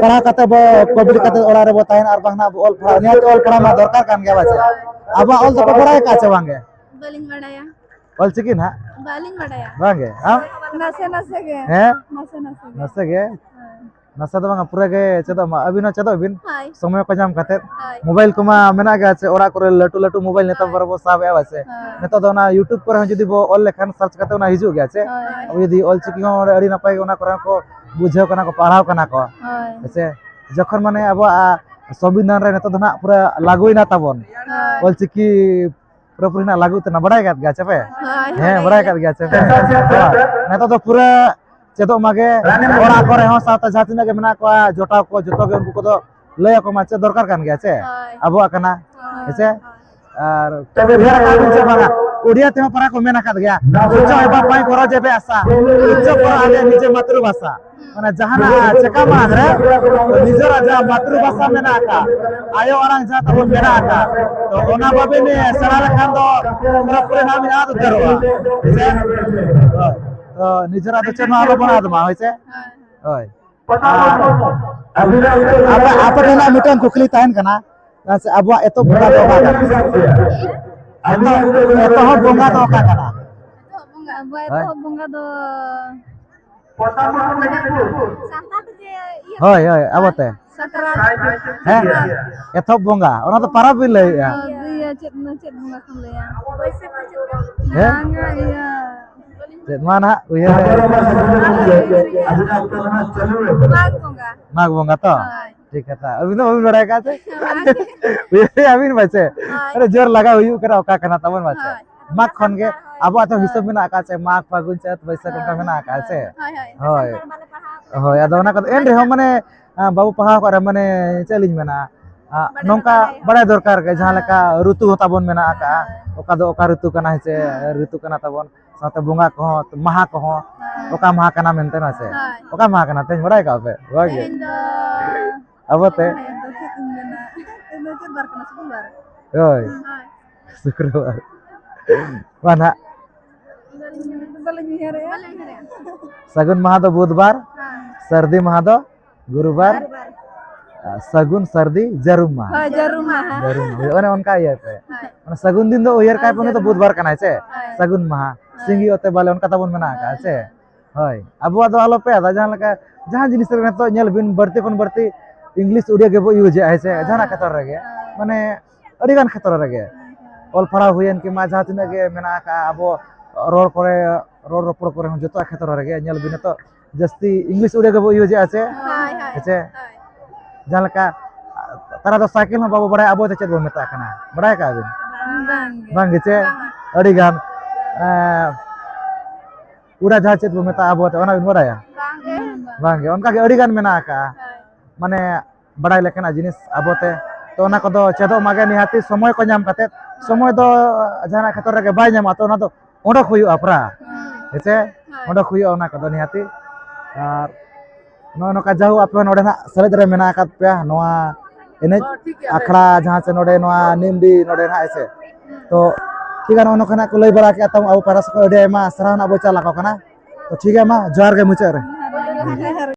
ᱯᱟᱲᱦᱟᱣ ᱠᱟᱛᱮ ᱵᱚ, complete ᱠᱟᱛᱮ ᱚᱲᱟᱜ ᱨᱮᱵᱚ ᱛᱟᱦᱮᱱᱟ, ᱟᱨ ᱵᱟᱝ ᱱᱟᱜ ᱵᱚ ᱚᱞ ᱯᱟᱲᱦᱟᱣ, ᱱᱤᱦᱟᱹᱛ ᱚᱞ ᱯᱟᱲᱦᱟᱣ ᱢᱟ ᱫᱚᱨᱠᱟᱨ ᱠᱟᱱ ᱜᱮᱭᱟ, ᱵᱟᱪᱮ? ᱟᱵᱚᱣᱟᱜ ᱚᱞ ᱫᱚᱯᱮ ᱵᱟᱲᱟᱭ ᱟᱠᱟᱫ ᱪᱮ ᱵᱟᱝ ᱜᱮ? ᱵᱟᱹᱞᱤᱧ ᱵᱟᱲᱟᱭᱟ᱾ ᱚᱞ ᱪᱤᱠᱤ ᱱᱟᱦᱟᱜ? ᱵᱟᱹᱞᱤᱧ ᱵᱟᱲᱟᱭᱟ᱾ ᱵᱟᱝ ᱜᱮ? ᱟᱢ? ᱱᱟᱥᱮ ᱱᱟᱥᱮ ᱜᱮ᱾ ᱦᱮᱸ? ᱱᱟᱥᱮ ᱱᱟᱥᱮ ᱜᱮ᱾ ᱱᱟᱥᱮ ᱜᱮ? ᱦᱳᱭ᱾ ᱱᱟᱥᱮ ᱫᱚ ᱵᱟᱝᱟ, ᱯᱩᱨᱟᱹ ᱜᱮ ᱪᱮᱫᱚᱜ ᱢᱟ᱾ ᱟᱹᱵᱤᱱ ᱦᱚᱸ ᱪᱮᱫᱚᱜ ᱵᱤᱱ᱾ ᱦᱳᱭ᱾ ᱥᱚᱢᱚᱭ ᱠᱚ ᱧᱟᱢ ᱠᱟᱛᱮ᱾ ᱦᱳᱭ᱾ Mobile ᱠᱚᱢᱟ ᱢᱮᱱᱟᱜ ᱜᱮᱭᱟ ᱪᱮ, ᱚᱲᱟᱜ ᱠᱚᱨᱮ ᱞᱟᱹᱴᱩ ᱞᱟᱹᱴᱩ mobile ᱱᱮᱛᱟᱨ ᱦᱳᱭ᱾ ᱵᱚᱨᱚ ᱵᱚ ᱥᱟᱵ ᱮᱜᱼᱟ, ᱵᱟᱪᱮ? ᱦᱳᱭ᱾ ᱱᱤᱛᱚᱜ ᱫᱚ ᱚᱱᱟ YouTube ᱠᱚᱨᱮ ᱦᱚᱸ ᱡᱩᱫᱤ ᱵᱚ ᱚᱞ ᱞᱮᱠᱷᱟᱱ, search ᱠᱟᱛᱮ ᱚᱱᱟ ᱦᱤᱡᱩᱜ ᱜᱮᱭᱟ ᱪᱮ? ᱦᱳᱭ᱾ ᱟᱵᱚ ᱡᱩᱫᱤ ᱚᱞ ᱪᱤᱠᱤ ᱦᱚᱸ ᱚᱸᱰᱮ ᱟᱹᱰᱤ ᱱᱟᱯᱟᱭ ᱜᱮ ᱚᱱᱟ ᱠᱚᱨᱮ ᱦᱚᱸ ᱠᱚ ᱵᱩᱡᱷᱟᱹᱣ ᱠᱟᱱᱟ ᱠᱚ, ᱯᱟᱲᱦᱟᱣ ᱠᱟᱱᱟ ᱠᱚ᱾ ᱦᱳᱭ᱾ ᱦᱮᱸ ᱪᱮ? ᱡᱚᱠᱷᱚᱱ ᱢᱟᱱᱮ ᱟᱵᱚᱣᱟᱜ ᱥᱚᱝᱵᱤᱫᱷᱟᱱ ᱨᱮ ᱱᱤᱛᱚᱜ ᱫᱚ ᱱᱟᱜ ᱯᱩᱨᱟᱹ ᱞᱟᱹᱜᱩᱭᱮᱱᱟ ᱛᱟᱵᱚᱱ᱾ ᱦᱳᱭ᱾ ᱚᱞ ᱪᱤᱠᱤ ᱯᱩᱨᱟᱹᱯᱩᱨᱤ ᱱᱟᱜ ᱞᱟᱹᱜᱩ ᱛᱮᱱᱟ, ᱵᱟᱲᱟᱭ ᱟᱠᱟᱫ ᱜᱮᱭᱟ ᱪᱮ ᱯᱮ? ᱦᱳᱭ, ᱦᱮᱸ, ᱵᱟᱲᱟᱭ ᱵᱟᱲᱟᱭ ᱟᱠᱟᱫ ᱜᱮᱭᱟ ᱪᱮ ᱯᱮ? ᱦᱳᱭ᱾ ᱱᱤᱛᱚᱜ ᱫᱚ ᱯᱩᱨᱟᱹ ᱪᱮᱫᱚᱜ ᱢᱟᱜᱮ, ᱚᱲᱟᱜ ᱠᱚᱨᱮ ᱦᱚᱸ ᱥᱟᱶᱛᱮ ᱡᱟᱦᱟᱸ ᱛᱤᱱᱟᱹᱜ ᱜᱮ ᱢᱮᱱᱟᱜ ᱠᱚᱣᱟ, ᱡᱚᱴᱟᱣ ᱠᱚ, ᱡᱚᱛᱚ ᱜᱮ ᱩᱱᱠᱩ ᱠᱚᱫᱚ ᱞᱟᱹᱭ ᱟᱠᱚ ᱢᱟ, ᱪᱮᱫ ᱫᱚᱨᱠᱟᱨ ᱠᱟᱱ ᱜᱮᱭᱟ ᱪᱮ? ᱦᱳᱭ᱾ ᱟᱵᱚᱣᱟᱜ ᱠᱟᱱᱟ, ᱦᱳᱭ᱾ ᱦᱮᱸ ᱪᱮ? ᱦᱳᱭ᱾ ᱟᱨ ᱵᱩᱡᱷᱟᱹᱣ ᱟᱠᱟᱫ ᱵᱤᱱ ᱪᱮ ᱵᱟᱝᱟ? ᱳᱰᱤᱭᱟ ᱛᱮᱦᱚᱸ ᱯᱟᱨᱟ ᱠᱚ ᱢᱮᱱ ᱟᱠᱟᱫ ᱜᱮᱭᱟ, "ᱩᱪᱪᱚ ᱮᱵᱟ ᱯᱟᱭ ᱠᱚᱨᱚ ᱡᱮᱵᱮ ᱟᱥᱟ, ᱩᱪᱪᱚ ᱠᱚᱨᱚ ᱟᱞᱮ ᱱᱤᱡᱮ ᱢᱟᱛᱨᱤ ᱵᱷᱟᱥᱟ᱾" ᱢᱟᱱᱮ ᱡᱟᱦᱟᱱᱟᱜ ᱪᱮᱠᱟ ᱢᱟᱲᱟᱝ ᱨᱮ ᱱᱤᱡᱮᱨᱟᱜ ᱡᱟᱦᱟᱸ ᱢᱟᱛᱨᱤ ᱵᱷᱟᱥᱟ ᱢᱮᱱᱟᱜ ᱟᱠᱟᱫ, ᱟᱭᱳ ᱟᱲᱟᱝ ᱡᱟᱦᱟᱸ ᱛᱟᱵᱚᱱ ᱢᱮᱱᱟᱜ ᱟᱠᱟᱫ, ᱛᱚ ᱚᱱᱟ ᱵᱟᱵᱮᱱ ᱥᱮᱬᱟ ᱞᱮᱠᱷᱟᱱ ᱫᱚ ᱯᱩᱨᱟᱹ ᱯᱩᱨᱤ ᱱᱟᱦᱟᱜ ᱵᱤᱱ ᱟᱫ ᱩᱛᱟᱹᱨᱚᱜᱼᱟ᱾ ᱦᱳᱭ ᱥᱮ? ᱦᱳᱭ᱾ ᱛᱚ ᱱᱤᱡᱮᱨᱟᱜ ᱫᱚ ᱪᱮᱫ ᱦᱚᱸ ᱟᱞᱚ ᱵᱚᱱ ᱟᱫ ᱢᱟ, ᱦᱳᱭ ᱥᱮ? ᱦᱳᱭ᱾ ᱟᱨ ᱟᱯᱮ, ᱟᱯᱮ ᱴᱷᱮᱱ ᱦᱟᱸᱜ ᱢᱤᱫᱴᱟᱝ ᱠᱩᱠᱞᱤ ᱛᱟᱦᱮᱱ ᱠᱟᱱᱟ, ᱟᱪᱪᱷᱟ, ᱟᱵᱚᱣᱟᱜ ᱮᱛᱚᱦᱚᱵ ᱵᱚᱸᱜᱟ ᱫᱚ ᱚᱠᱟ ᱠᱟᱱᱟ? ᱮᱛᱚᱦᱚᱵ, ᱮᱛᱚᱦᱚᱵ ᱵᱚᱸᱜᱟ ᱫᱚ ᱚᱠᱟ ᱠᱟᱱᱟ? ᱮᱛᱚᱦᱚᱵ ᱵᱚᱸᱜᱟ, ᱟᱵᱚᱣᱟᱜ ᱦᱳᱭ᱾ ᱮᱛᱚᱦᱚᱵ ᱵᱚᱸᱜᱟ ᱫᱚ ᱥᱟᱱᱛᱟᱲ ᱛᱮ ᱪᱮᱫ ᱤᱭᱟᱹ ᱦᱳᱭ, ᱦᱳᱭ, ᱟᱵᱚᱛᱮ᱾ ᱥᱟᱠᱨᱟᱛ᱾ ᱦᱮᱸ? ᱥᱟᱠᱨᱟᱛ᱾ ᱮᱛᱚᱦᱚᱵ ᱵᱚᱸᱜᱟ, ᱚᱱᱟ ᱫᱚ ᱯᱟᱨᱟᱵᱽ ᱵᱤᱱ ᱞᱟᱹᱭᱮᱜᱼᱟ᱾ ᱦᱳᱭ, ᱤᱭᱟᱹ, ᱪᱮᱫ, ᱪᱮᱫ ᱵᱚᱸᱜᱟ ᱠᱚ ᱞᱟᱹᱭᱟ? ᱵᱟᱹᱭᱥᱟᱹᱠᱷ ᱥᱮ ᱪᱮᱫ ᱠᱚ? ᱦᱮᱸ? ᱵᱟᱝᱟ, ᱤᱭᱟᱹ᱾ ᱪᱮᱫ ᱢᱟ ᱱᱟᱦᱟᱜ ᱩᱭᱦᱟᱹᱨ ᱨᱮ᱾ ᱢᱟᱜᱽ ᱵᱚᱸᱜᱟ᱾ ᱢᱟᱜᱽ ᱵᱚᱸᱜᱟ ᱛᱚ? ᱦᱳᱭ᱾ ᱴᱷᱤᱠ ᱠᱟᱛᱷᱟ᱾ ᱟᱹᱵᱤᱱ ᱫᱚ ᱵᱟᱹᱵᱤᱱ ᱵᱟᱲᱟᱭ ᱟᱠᱟᱫ ᱛᱮ? ᱵᱟᱝ᱾ ᱩᱭᱦᱟᱹᱨ ᱟᱹᱵᱤᱱ ᱯᱟᱪᱮ? ᱦᱳᱭ᱾ ᱟᱨᱮ ᱡᱳᱨ ᱞᱟᱜᱟᱣ ᱦᱩᱭᱩᱜ ᱠᱟᱱᱟ, ᱚᱠᱟ ᱠᱟᱱᱟ ᱛᱟᱵᱚᱱ ᱯᱟᱪᱮ? ᱦᱳᱭ᱾ ᱢᱟᱜᱽ ᱠᱷᱚᱱ ᱜᱮ ᱥᱟᱱᱛᱟᱲ, ᱦᱳᱭ᱾ ᱟᱵᱚᱣᱟᱜ ᱫᱚ ᱦᱤᱥᱟᱹᱵ ᱦᱳᱭ᱾ ᱢᱮᱱᱟᱜ ᱟᱠᱟᱫ ᱪᱮ? ᱢᱟᱜᱽ, ᱯᱷᱟᱹᱜᱩᱱ, ᱪᱟᱹᱛ, ᱵᱟᱹᱭᱥᱟᱹᱠᱷ, ᱚᱱᱠᱟ ᱦᱳᱭ᱾ ᱢᱮᱱᱟᱜ ᱟᱠᱟᱫ ᱪᱮ? ᱦᱳᱭ, ᱦᱳᱭ᱾ ᱦᱳᱭ᱾ ᱥᱟᱱᱛᱟᱲ ᱵᱟᱞᱮ ᱯᱟᱲᱦᱟᱣ ᱟᱠᱟᱫᱟ᱾ ᱦᱳᱭ, ᱟᱫᱚ ᱚᱱᱟ ᱠᱚᱫᱚ ᱮᱱ ᱨᱮᱦᱚᱸ ᱢᱟᱱᱮ, ᱟᱸ, ᱵᱟᱵᱚ ᱯᱟᱲᱦᱟᱣ ᱠᱟᱜ ᱨᱮ ᱢᱟᱱᱮ ᱪᱮᱫ ᱞᱤᱧ ᱢᱮᱱᱟ? ᱟᱜ, ᱱᱚᱝᱠᱟ ᱵᱟᱲᱟᱭ ᱫᱚᱨᱠᱟᱨ ᱜᱮ, ᱡᱟᱦᱟᱸ ᱞᱮᱠᱟ ᱨᱩᱛᱩ ᱦᱚᱸ ᱛᱟᱵᱚᱱ ᱢᱮᱱᱟᱜ ᱟᱠᱟᱜᱼᱟ, ᱚᱠᱟ ᱫᱚ ᱚᱠᱟ ᱨᱩᱛᱩ ᱠᱟᱱᱟ, ᱦᱮᱸ ᱥᱮ? ᱨᱩᱛᱩ ᱠᱟᱱᱟ ᱛᱟᱵᱚᱱ, ᱥᱟᱶᱛᱮ ᱵᱚᱸᱜᱟ ᱠᱚᱦᱚᱸ, ᱢᱟᱦᱟ ᱠᱚᱦᱚᱸ, ᱚᱠᱟ ᱢᱟᱦᱟ ᱠᱟᱱᱟ ᱢᱮᱱᱛᱮ, ᱦᱮᱸ ᱥᱮ? ᱦᱳᱭ᱾ ᱚᱠᱟ ᱢᱟᱦᱟ ᱠᱟᱱᱟ ᱛᱮᱦᱮᱧ, ᱵᱟᱲᱟᱭ ᱠᱟᱜᱼᱟ ᱯᱮ? ᱵᱟᱲᱟᱭ ᱜᱮ? ᱛᱮᱦᱮᱧ ᱫᱚ ᱟᱵᱚ ᱛᱮ? ᱛᱮᱦᱮᱧ ᱫᱚ ᱪᱮᱫ ᱤᱧ ᱢᱮᱱᱟ? ᱛᱮᱦᱮᱧ ᱫᱚ ᱪᱮᱫ ᱵᱟᱨ ᱠᱟᱱᱟ? ᱥᱩᱠᱨᱵᱟᱨ᱾ ᱦᱳᱭ᱾ ᱦᱳᱭ᱾ ᱥᱩᱠᱨᱵᱟᱨ᱾ ᱢᱟ ᱱᱟᱦᱟᱜ᱾ ᱵᱟᱹᱞᱤᱧ ᱩᱭᱦᱟᱹᱨᱮᱜᱼᱟ᱾ ᱵᱟᱹᱞᱤᱧ ᱩᱭᱦᱟᱹᱨᱮᱜᱼᱟ᱾ ᱥᱟᱹᱜᱩᱱ ᱢᱟᱦᱟ ᱫᱚ ᱵᱩᱫᱷᱵᱟᱨ, ᱦᱮᱸ᱾ ᱥᱟᱹᱨᱫᱤ ᱢᱟᱦᱟ ᱫᱚ ᱜᱩᱨᱩᱵᱟᱨ, ᱜᱩᱨᱩᱵᱟᱨ᱾ ᱟᱨ ᱥᱟᱹᱜᱩᱱ ᱥᱟᱹᱨᱫᱤ ᱡᱟᱹᱨᱩᱢ ᱢᱟᱦᱟ᱾ ᱦᱳᱭ, ᱡᱟᱹᱨᱩᱢ ᱢᱟᱦᱟ᱾ ᱡᱟᱹᱨᱩᱢ ᱢᱟᱦᱟ᱾ ᱚᱱᱮ ᱚᱱᱠᱟ ᱤᱭᱟᱹ ᱯᱮ᱾ ᱦᱳᱭ᱾ ᱢᱟᱱᱮ ᱥᱟᱹᱜᱩᱱ ᱫᱤᱱ ᱫᱚ ᱩᱭᱦᱟᱹᱨ ᱠᱟᱭ ᱯᱮ, ᱩᱱᱤ ᱫᱚ ᱦᱳᱭ, ᱵᱩᱫᱷᱵᱟᱨ ᱠᱟᱱᱟᱭ ᱥᱮ? ᱦᱳᱭ᱾ ᱥᱟᱹᱜᱩᱱ ᱢᱟᱦᱟ᱾ ᱦᱳᱭ᱾ ᱥᱤᱸᱜᱤ ᱚᱛᱮ ᱵᱟᱞᱮ, ᱚᱱᱠᱟ ᱛᱟᱵᱚᱱ ᱢᱮᱱᱟᱜ ᱟᱠᱟᱫ ᱦᱳᱭ᱾ ᱥᱮ? ᱦᱳᱭ᱾ ᱟᱵᱚᱣᱟᱜ ᱫᱚ ᱟᱞᱚ ᱯᱮ ᱟᱫᱟ, ᱡᱟᱦᱟᱸ ᱞᱮᱠᱟ, ᱡᱟᱦᱟᱸ ᱡᱤᱱᱤᱥ ᱨᱮ ᱱᱤᱛᱚᱜ ᱧᱮᱞ ᱵᱤᱱ, ᱵᱟᱹᱲᱛᱤ ᱠᱷᱚᱱ ᱵᱟᱹᱲᱛᱤ English ᱩᱲᱤᱭᱟ ᱜᱮᱵᱚ use ᱮᱫᱼᱟ, ᱦᱮᱸ ᱥᱮ? ᱦᱳᱭ᱾ ᱡᱟᱦᱟᱱᱟᱜ ᱠᱷᱮᱛᱨᱚ ᱨᱮᱜᱮ᱾ ᱦᱳᱭ᱾ ᱢᱟᱱᱮ, ᱟᱹᱰᱤ ᱜᱟᱱ ᱠᱷᱮᱛᱨᱚ ᱨᱮᱜᱮ᱾ ᱦᱳᱭ, ᱦᱳᱭ᱾ ᱚᱞ ᱯᱟᱲᱦᱟᱣ ᱦᱩᱭᱮᱱ ᱠᱤᱝᱵᱟ ᱡᱟᱦᱟᱸ ᱛᱤᱱᱟᱹᱜ ᱜᱮ ᱢᱮᱱᱟᱜ ᱟᱠᱟᱫᱼᱟ, ᱟᱵᱚ ᱨᱚᱲ ᱠᱚᱨᱮ, ᱨᱚᱲ ᱨᱚᱯᱚᱲ ᱠᱚᱨᱮ ᱦᱚᱸ ᱡᱚᱛᱚᱣᱟᱜ ᱠᱷᱮᱛᱨᱚ ᱨᱮᱜᱮ ᱧᱮᱞ ᱵᱤᱱ, ᱱᱤᱛᱚᱜ ᱡᱟᱹᱥᱛᱤ English ᱩᱲᱤᱭᱟ ᱜᱮᱵᱚ use ᱮᱫᱼᱟ ᱥᱮ? ᱦᱳᱭ, ᱦᱳᱭ᱾ ᱦᱮᱸ ᱥᱮ? ᱦᱳᱭ᱾ ᱡᱟᱦᱟᱸ ᱞᱮᱠᱟ, ᱛᱟᱨᱟ ᱫᱚ ᱥᱟᱭᱠᱮᱞ ᱦᱚᱸ ᱵᱟᱵᱚ ᱵᱟᱲᱟᱭᱟ, ᱟᱵᱚ ᱫᱚ ᱪᱮᱫ ᱵᱚ ᱢᱮᱛᱟᱜ ᱠᱟᱱᱟ? ᱵᱟᱲᱟᱭ ᱟᱠᱟᱫ ᱵᱤᱱ? ᱵᱟᱝ ᱜᱮ᱾ ᱵᱟᱝ ᱜᱮ ᱪᱮ? ᱵᱟᱝ᱾ ᱟᱹᱰᱤ ᱜᱟᱱ, ᱮᱸ, ᱩᱲᱟ ᱡᱟᱦᱟᱡᱽ ᱪᱮᱫ ᱵᱚ ᱢᱮᱛᱟᱜᱼᱟ ᱟᱵᱚ ᱛᱮ, ᱚᱱᱟ ᱵᱤᱱ ᱵᱟᱲᱟᱭᱟ? ᱵᱟᱝ ᱜᱮ᱾ ᱵᱟᱝ ᱜᱮ, ᱚᱱᱠᱟ ᱜᱮ ᱟᱹᱰᱤ ᱜᱟᱱ ᱢᱮᱱᱟᱜ ᱟᱠᱟᱜᱼᱟ᱾ ᱦᱳᱭ᱾ ᱢᱟᱱᱮ, ᱵᱟᱲᱟᱭ ᱞᱮᱠᱟᱱᱟᱜ ᱡᱤᱱᱤᱥ ᱟᱵᱚ ᱛᱮ᱾ ᱛᱚ, ᱚᱱᱟ ᱠᱚᱫᱚ ᱪᱮᱫᱚᱜ ᱢᱟᱜᱮ ᱱᱤᱦᱟᱹᱛᱤ ᱥᱚᱢᱚᱭ ᱠᱚ ᱧᱟᱢ ᱠᱟᱛᱮᱫ᱾ ᱥᱚᱢᱚᱭ ᱫᱚ ᱡᱟᱦᱟᱱᱟᱜ ᱠᱷᱮᱛᱨᱚ ᱨᱮᱜᱮ ᱵᱟᱭ ᱧᱟᱢᱚᱜᱼᱟ, ᱛᱚ ᱚᱱᱟ ᱫᱚ ᱚᱰᱚᱠ ᱦᱩᱭᱩᱜᱼᱟ ᱯᱨᱟ-, ᱦᱩᱸ᱾ ᱦᱮᱸ ᱥᱮ? ᱦᱳᱭ᱾ ᱚᱰᱚᱠ ᱦᱩᱭᱩᱜᱼᱟ ᱚᱱᱟ ᱠᱚᱫᱚ ᱱᱤᱦᱟᱹᱛᱤ᱾ ᱟᱨ ᱱᱚᱜᱼᱚ ᱱᱚᱝᱠᱟ ᱡᱟᱭᱦᱳᱠ ᱟᱯᱮ ᱦᱚᱸ ᱱᱚᱰᱮ ᱱᱟᱜ ᱥᱮᱞᱮᱫ ᱨᱮ ᱢᱮᱱᱟᱜ ᱟᱠᱟᱫ ᱯᱮᱭᱟ ᱱᱚᱣᱟ ᱮᱱᱮᱡ ᱚ, ᱴᱷᱤᱠ ᱜᱮᱭᱟ, ᱟᱠᱷᱲᱟ ᱡᱟᱦᱟᱸ ᱪᱮ ᱱᱚᱰᱮ ᱱᱚᱣᱟ ᱱᱤᱢᱰᱤ ᱱᱚᱰᱮ ᱱᱟᱜ, ᱦᱮᱸ ᱥᱮ? ᱛᱚ ᱴᱷᱤᱠ ᱜᱮᱭᱟ, ᱱᱚᱜᱼᱚ ᱱᱚᱝᱠᱟ ᱱᱟᱜ ᱠᱚ ᱞᱟᱹᱭ ᱵᱟᱲᱟ ᱠᱮᱫᱼᱟ, ᱛᱟᱵᱚᱱ ᱟᱵᱚ ᱯᱟᱦᱴᱟ ᱥᱮᱫ ᱠᱷᱚᱱ ᱟᱹᱰᱤ ᱟᱭᱢᱟ ᱥᱟᱨᱦᱟᱣ ᱱᱟᱜ ᱵᱚ ᱪᱟᱞ ᱟᱠᱚ ᱠᱟᱱᱟ᱾ ᱛᱚ ᱴᱷᱤᱠ ᱜᱮᱭᱟ, ᱢᱟ ᱡᱚᱦᱟᱨ ᱜᱮ ᱢᱩᱪᱟᱹᱫ ᱨᱮ᱾ ᱡᱚᱦᱟᱨ ᱜᱮ᱾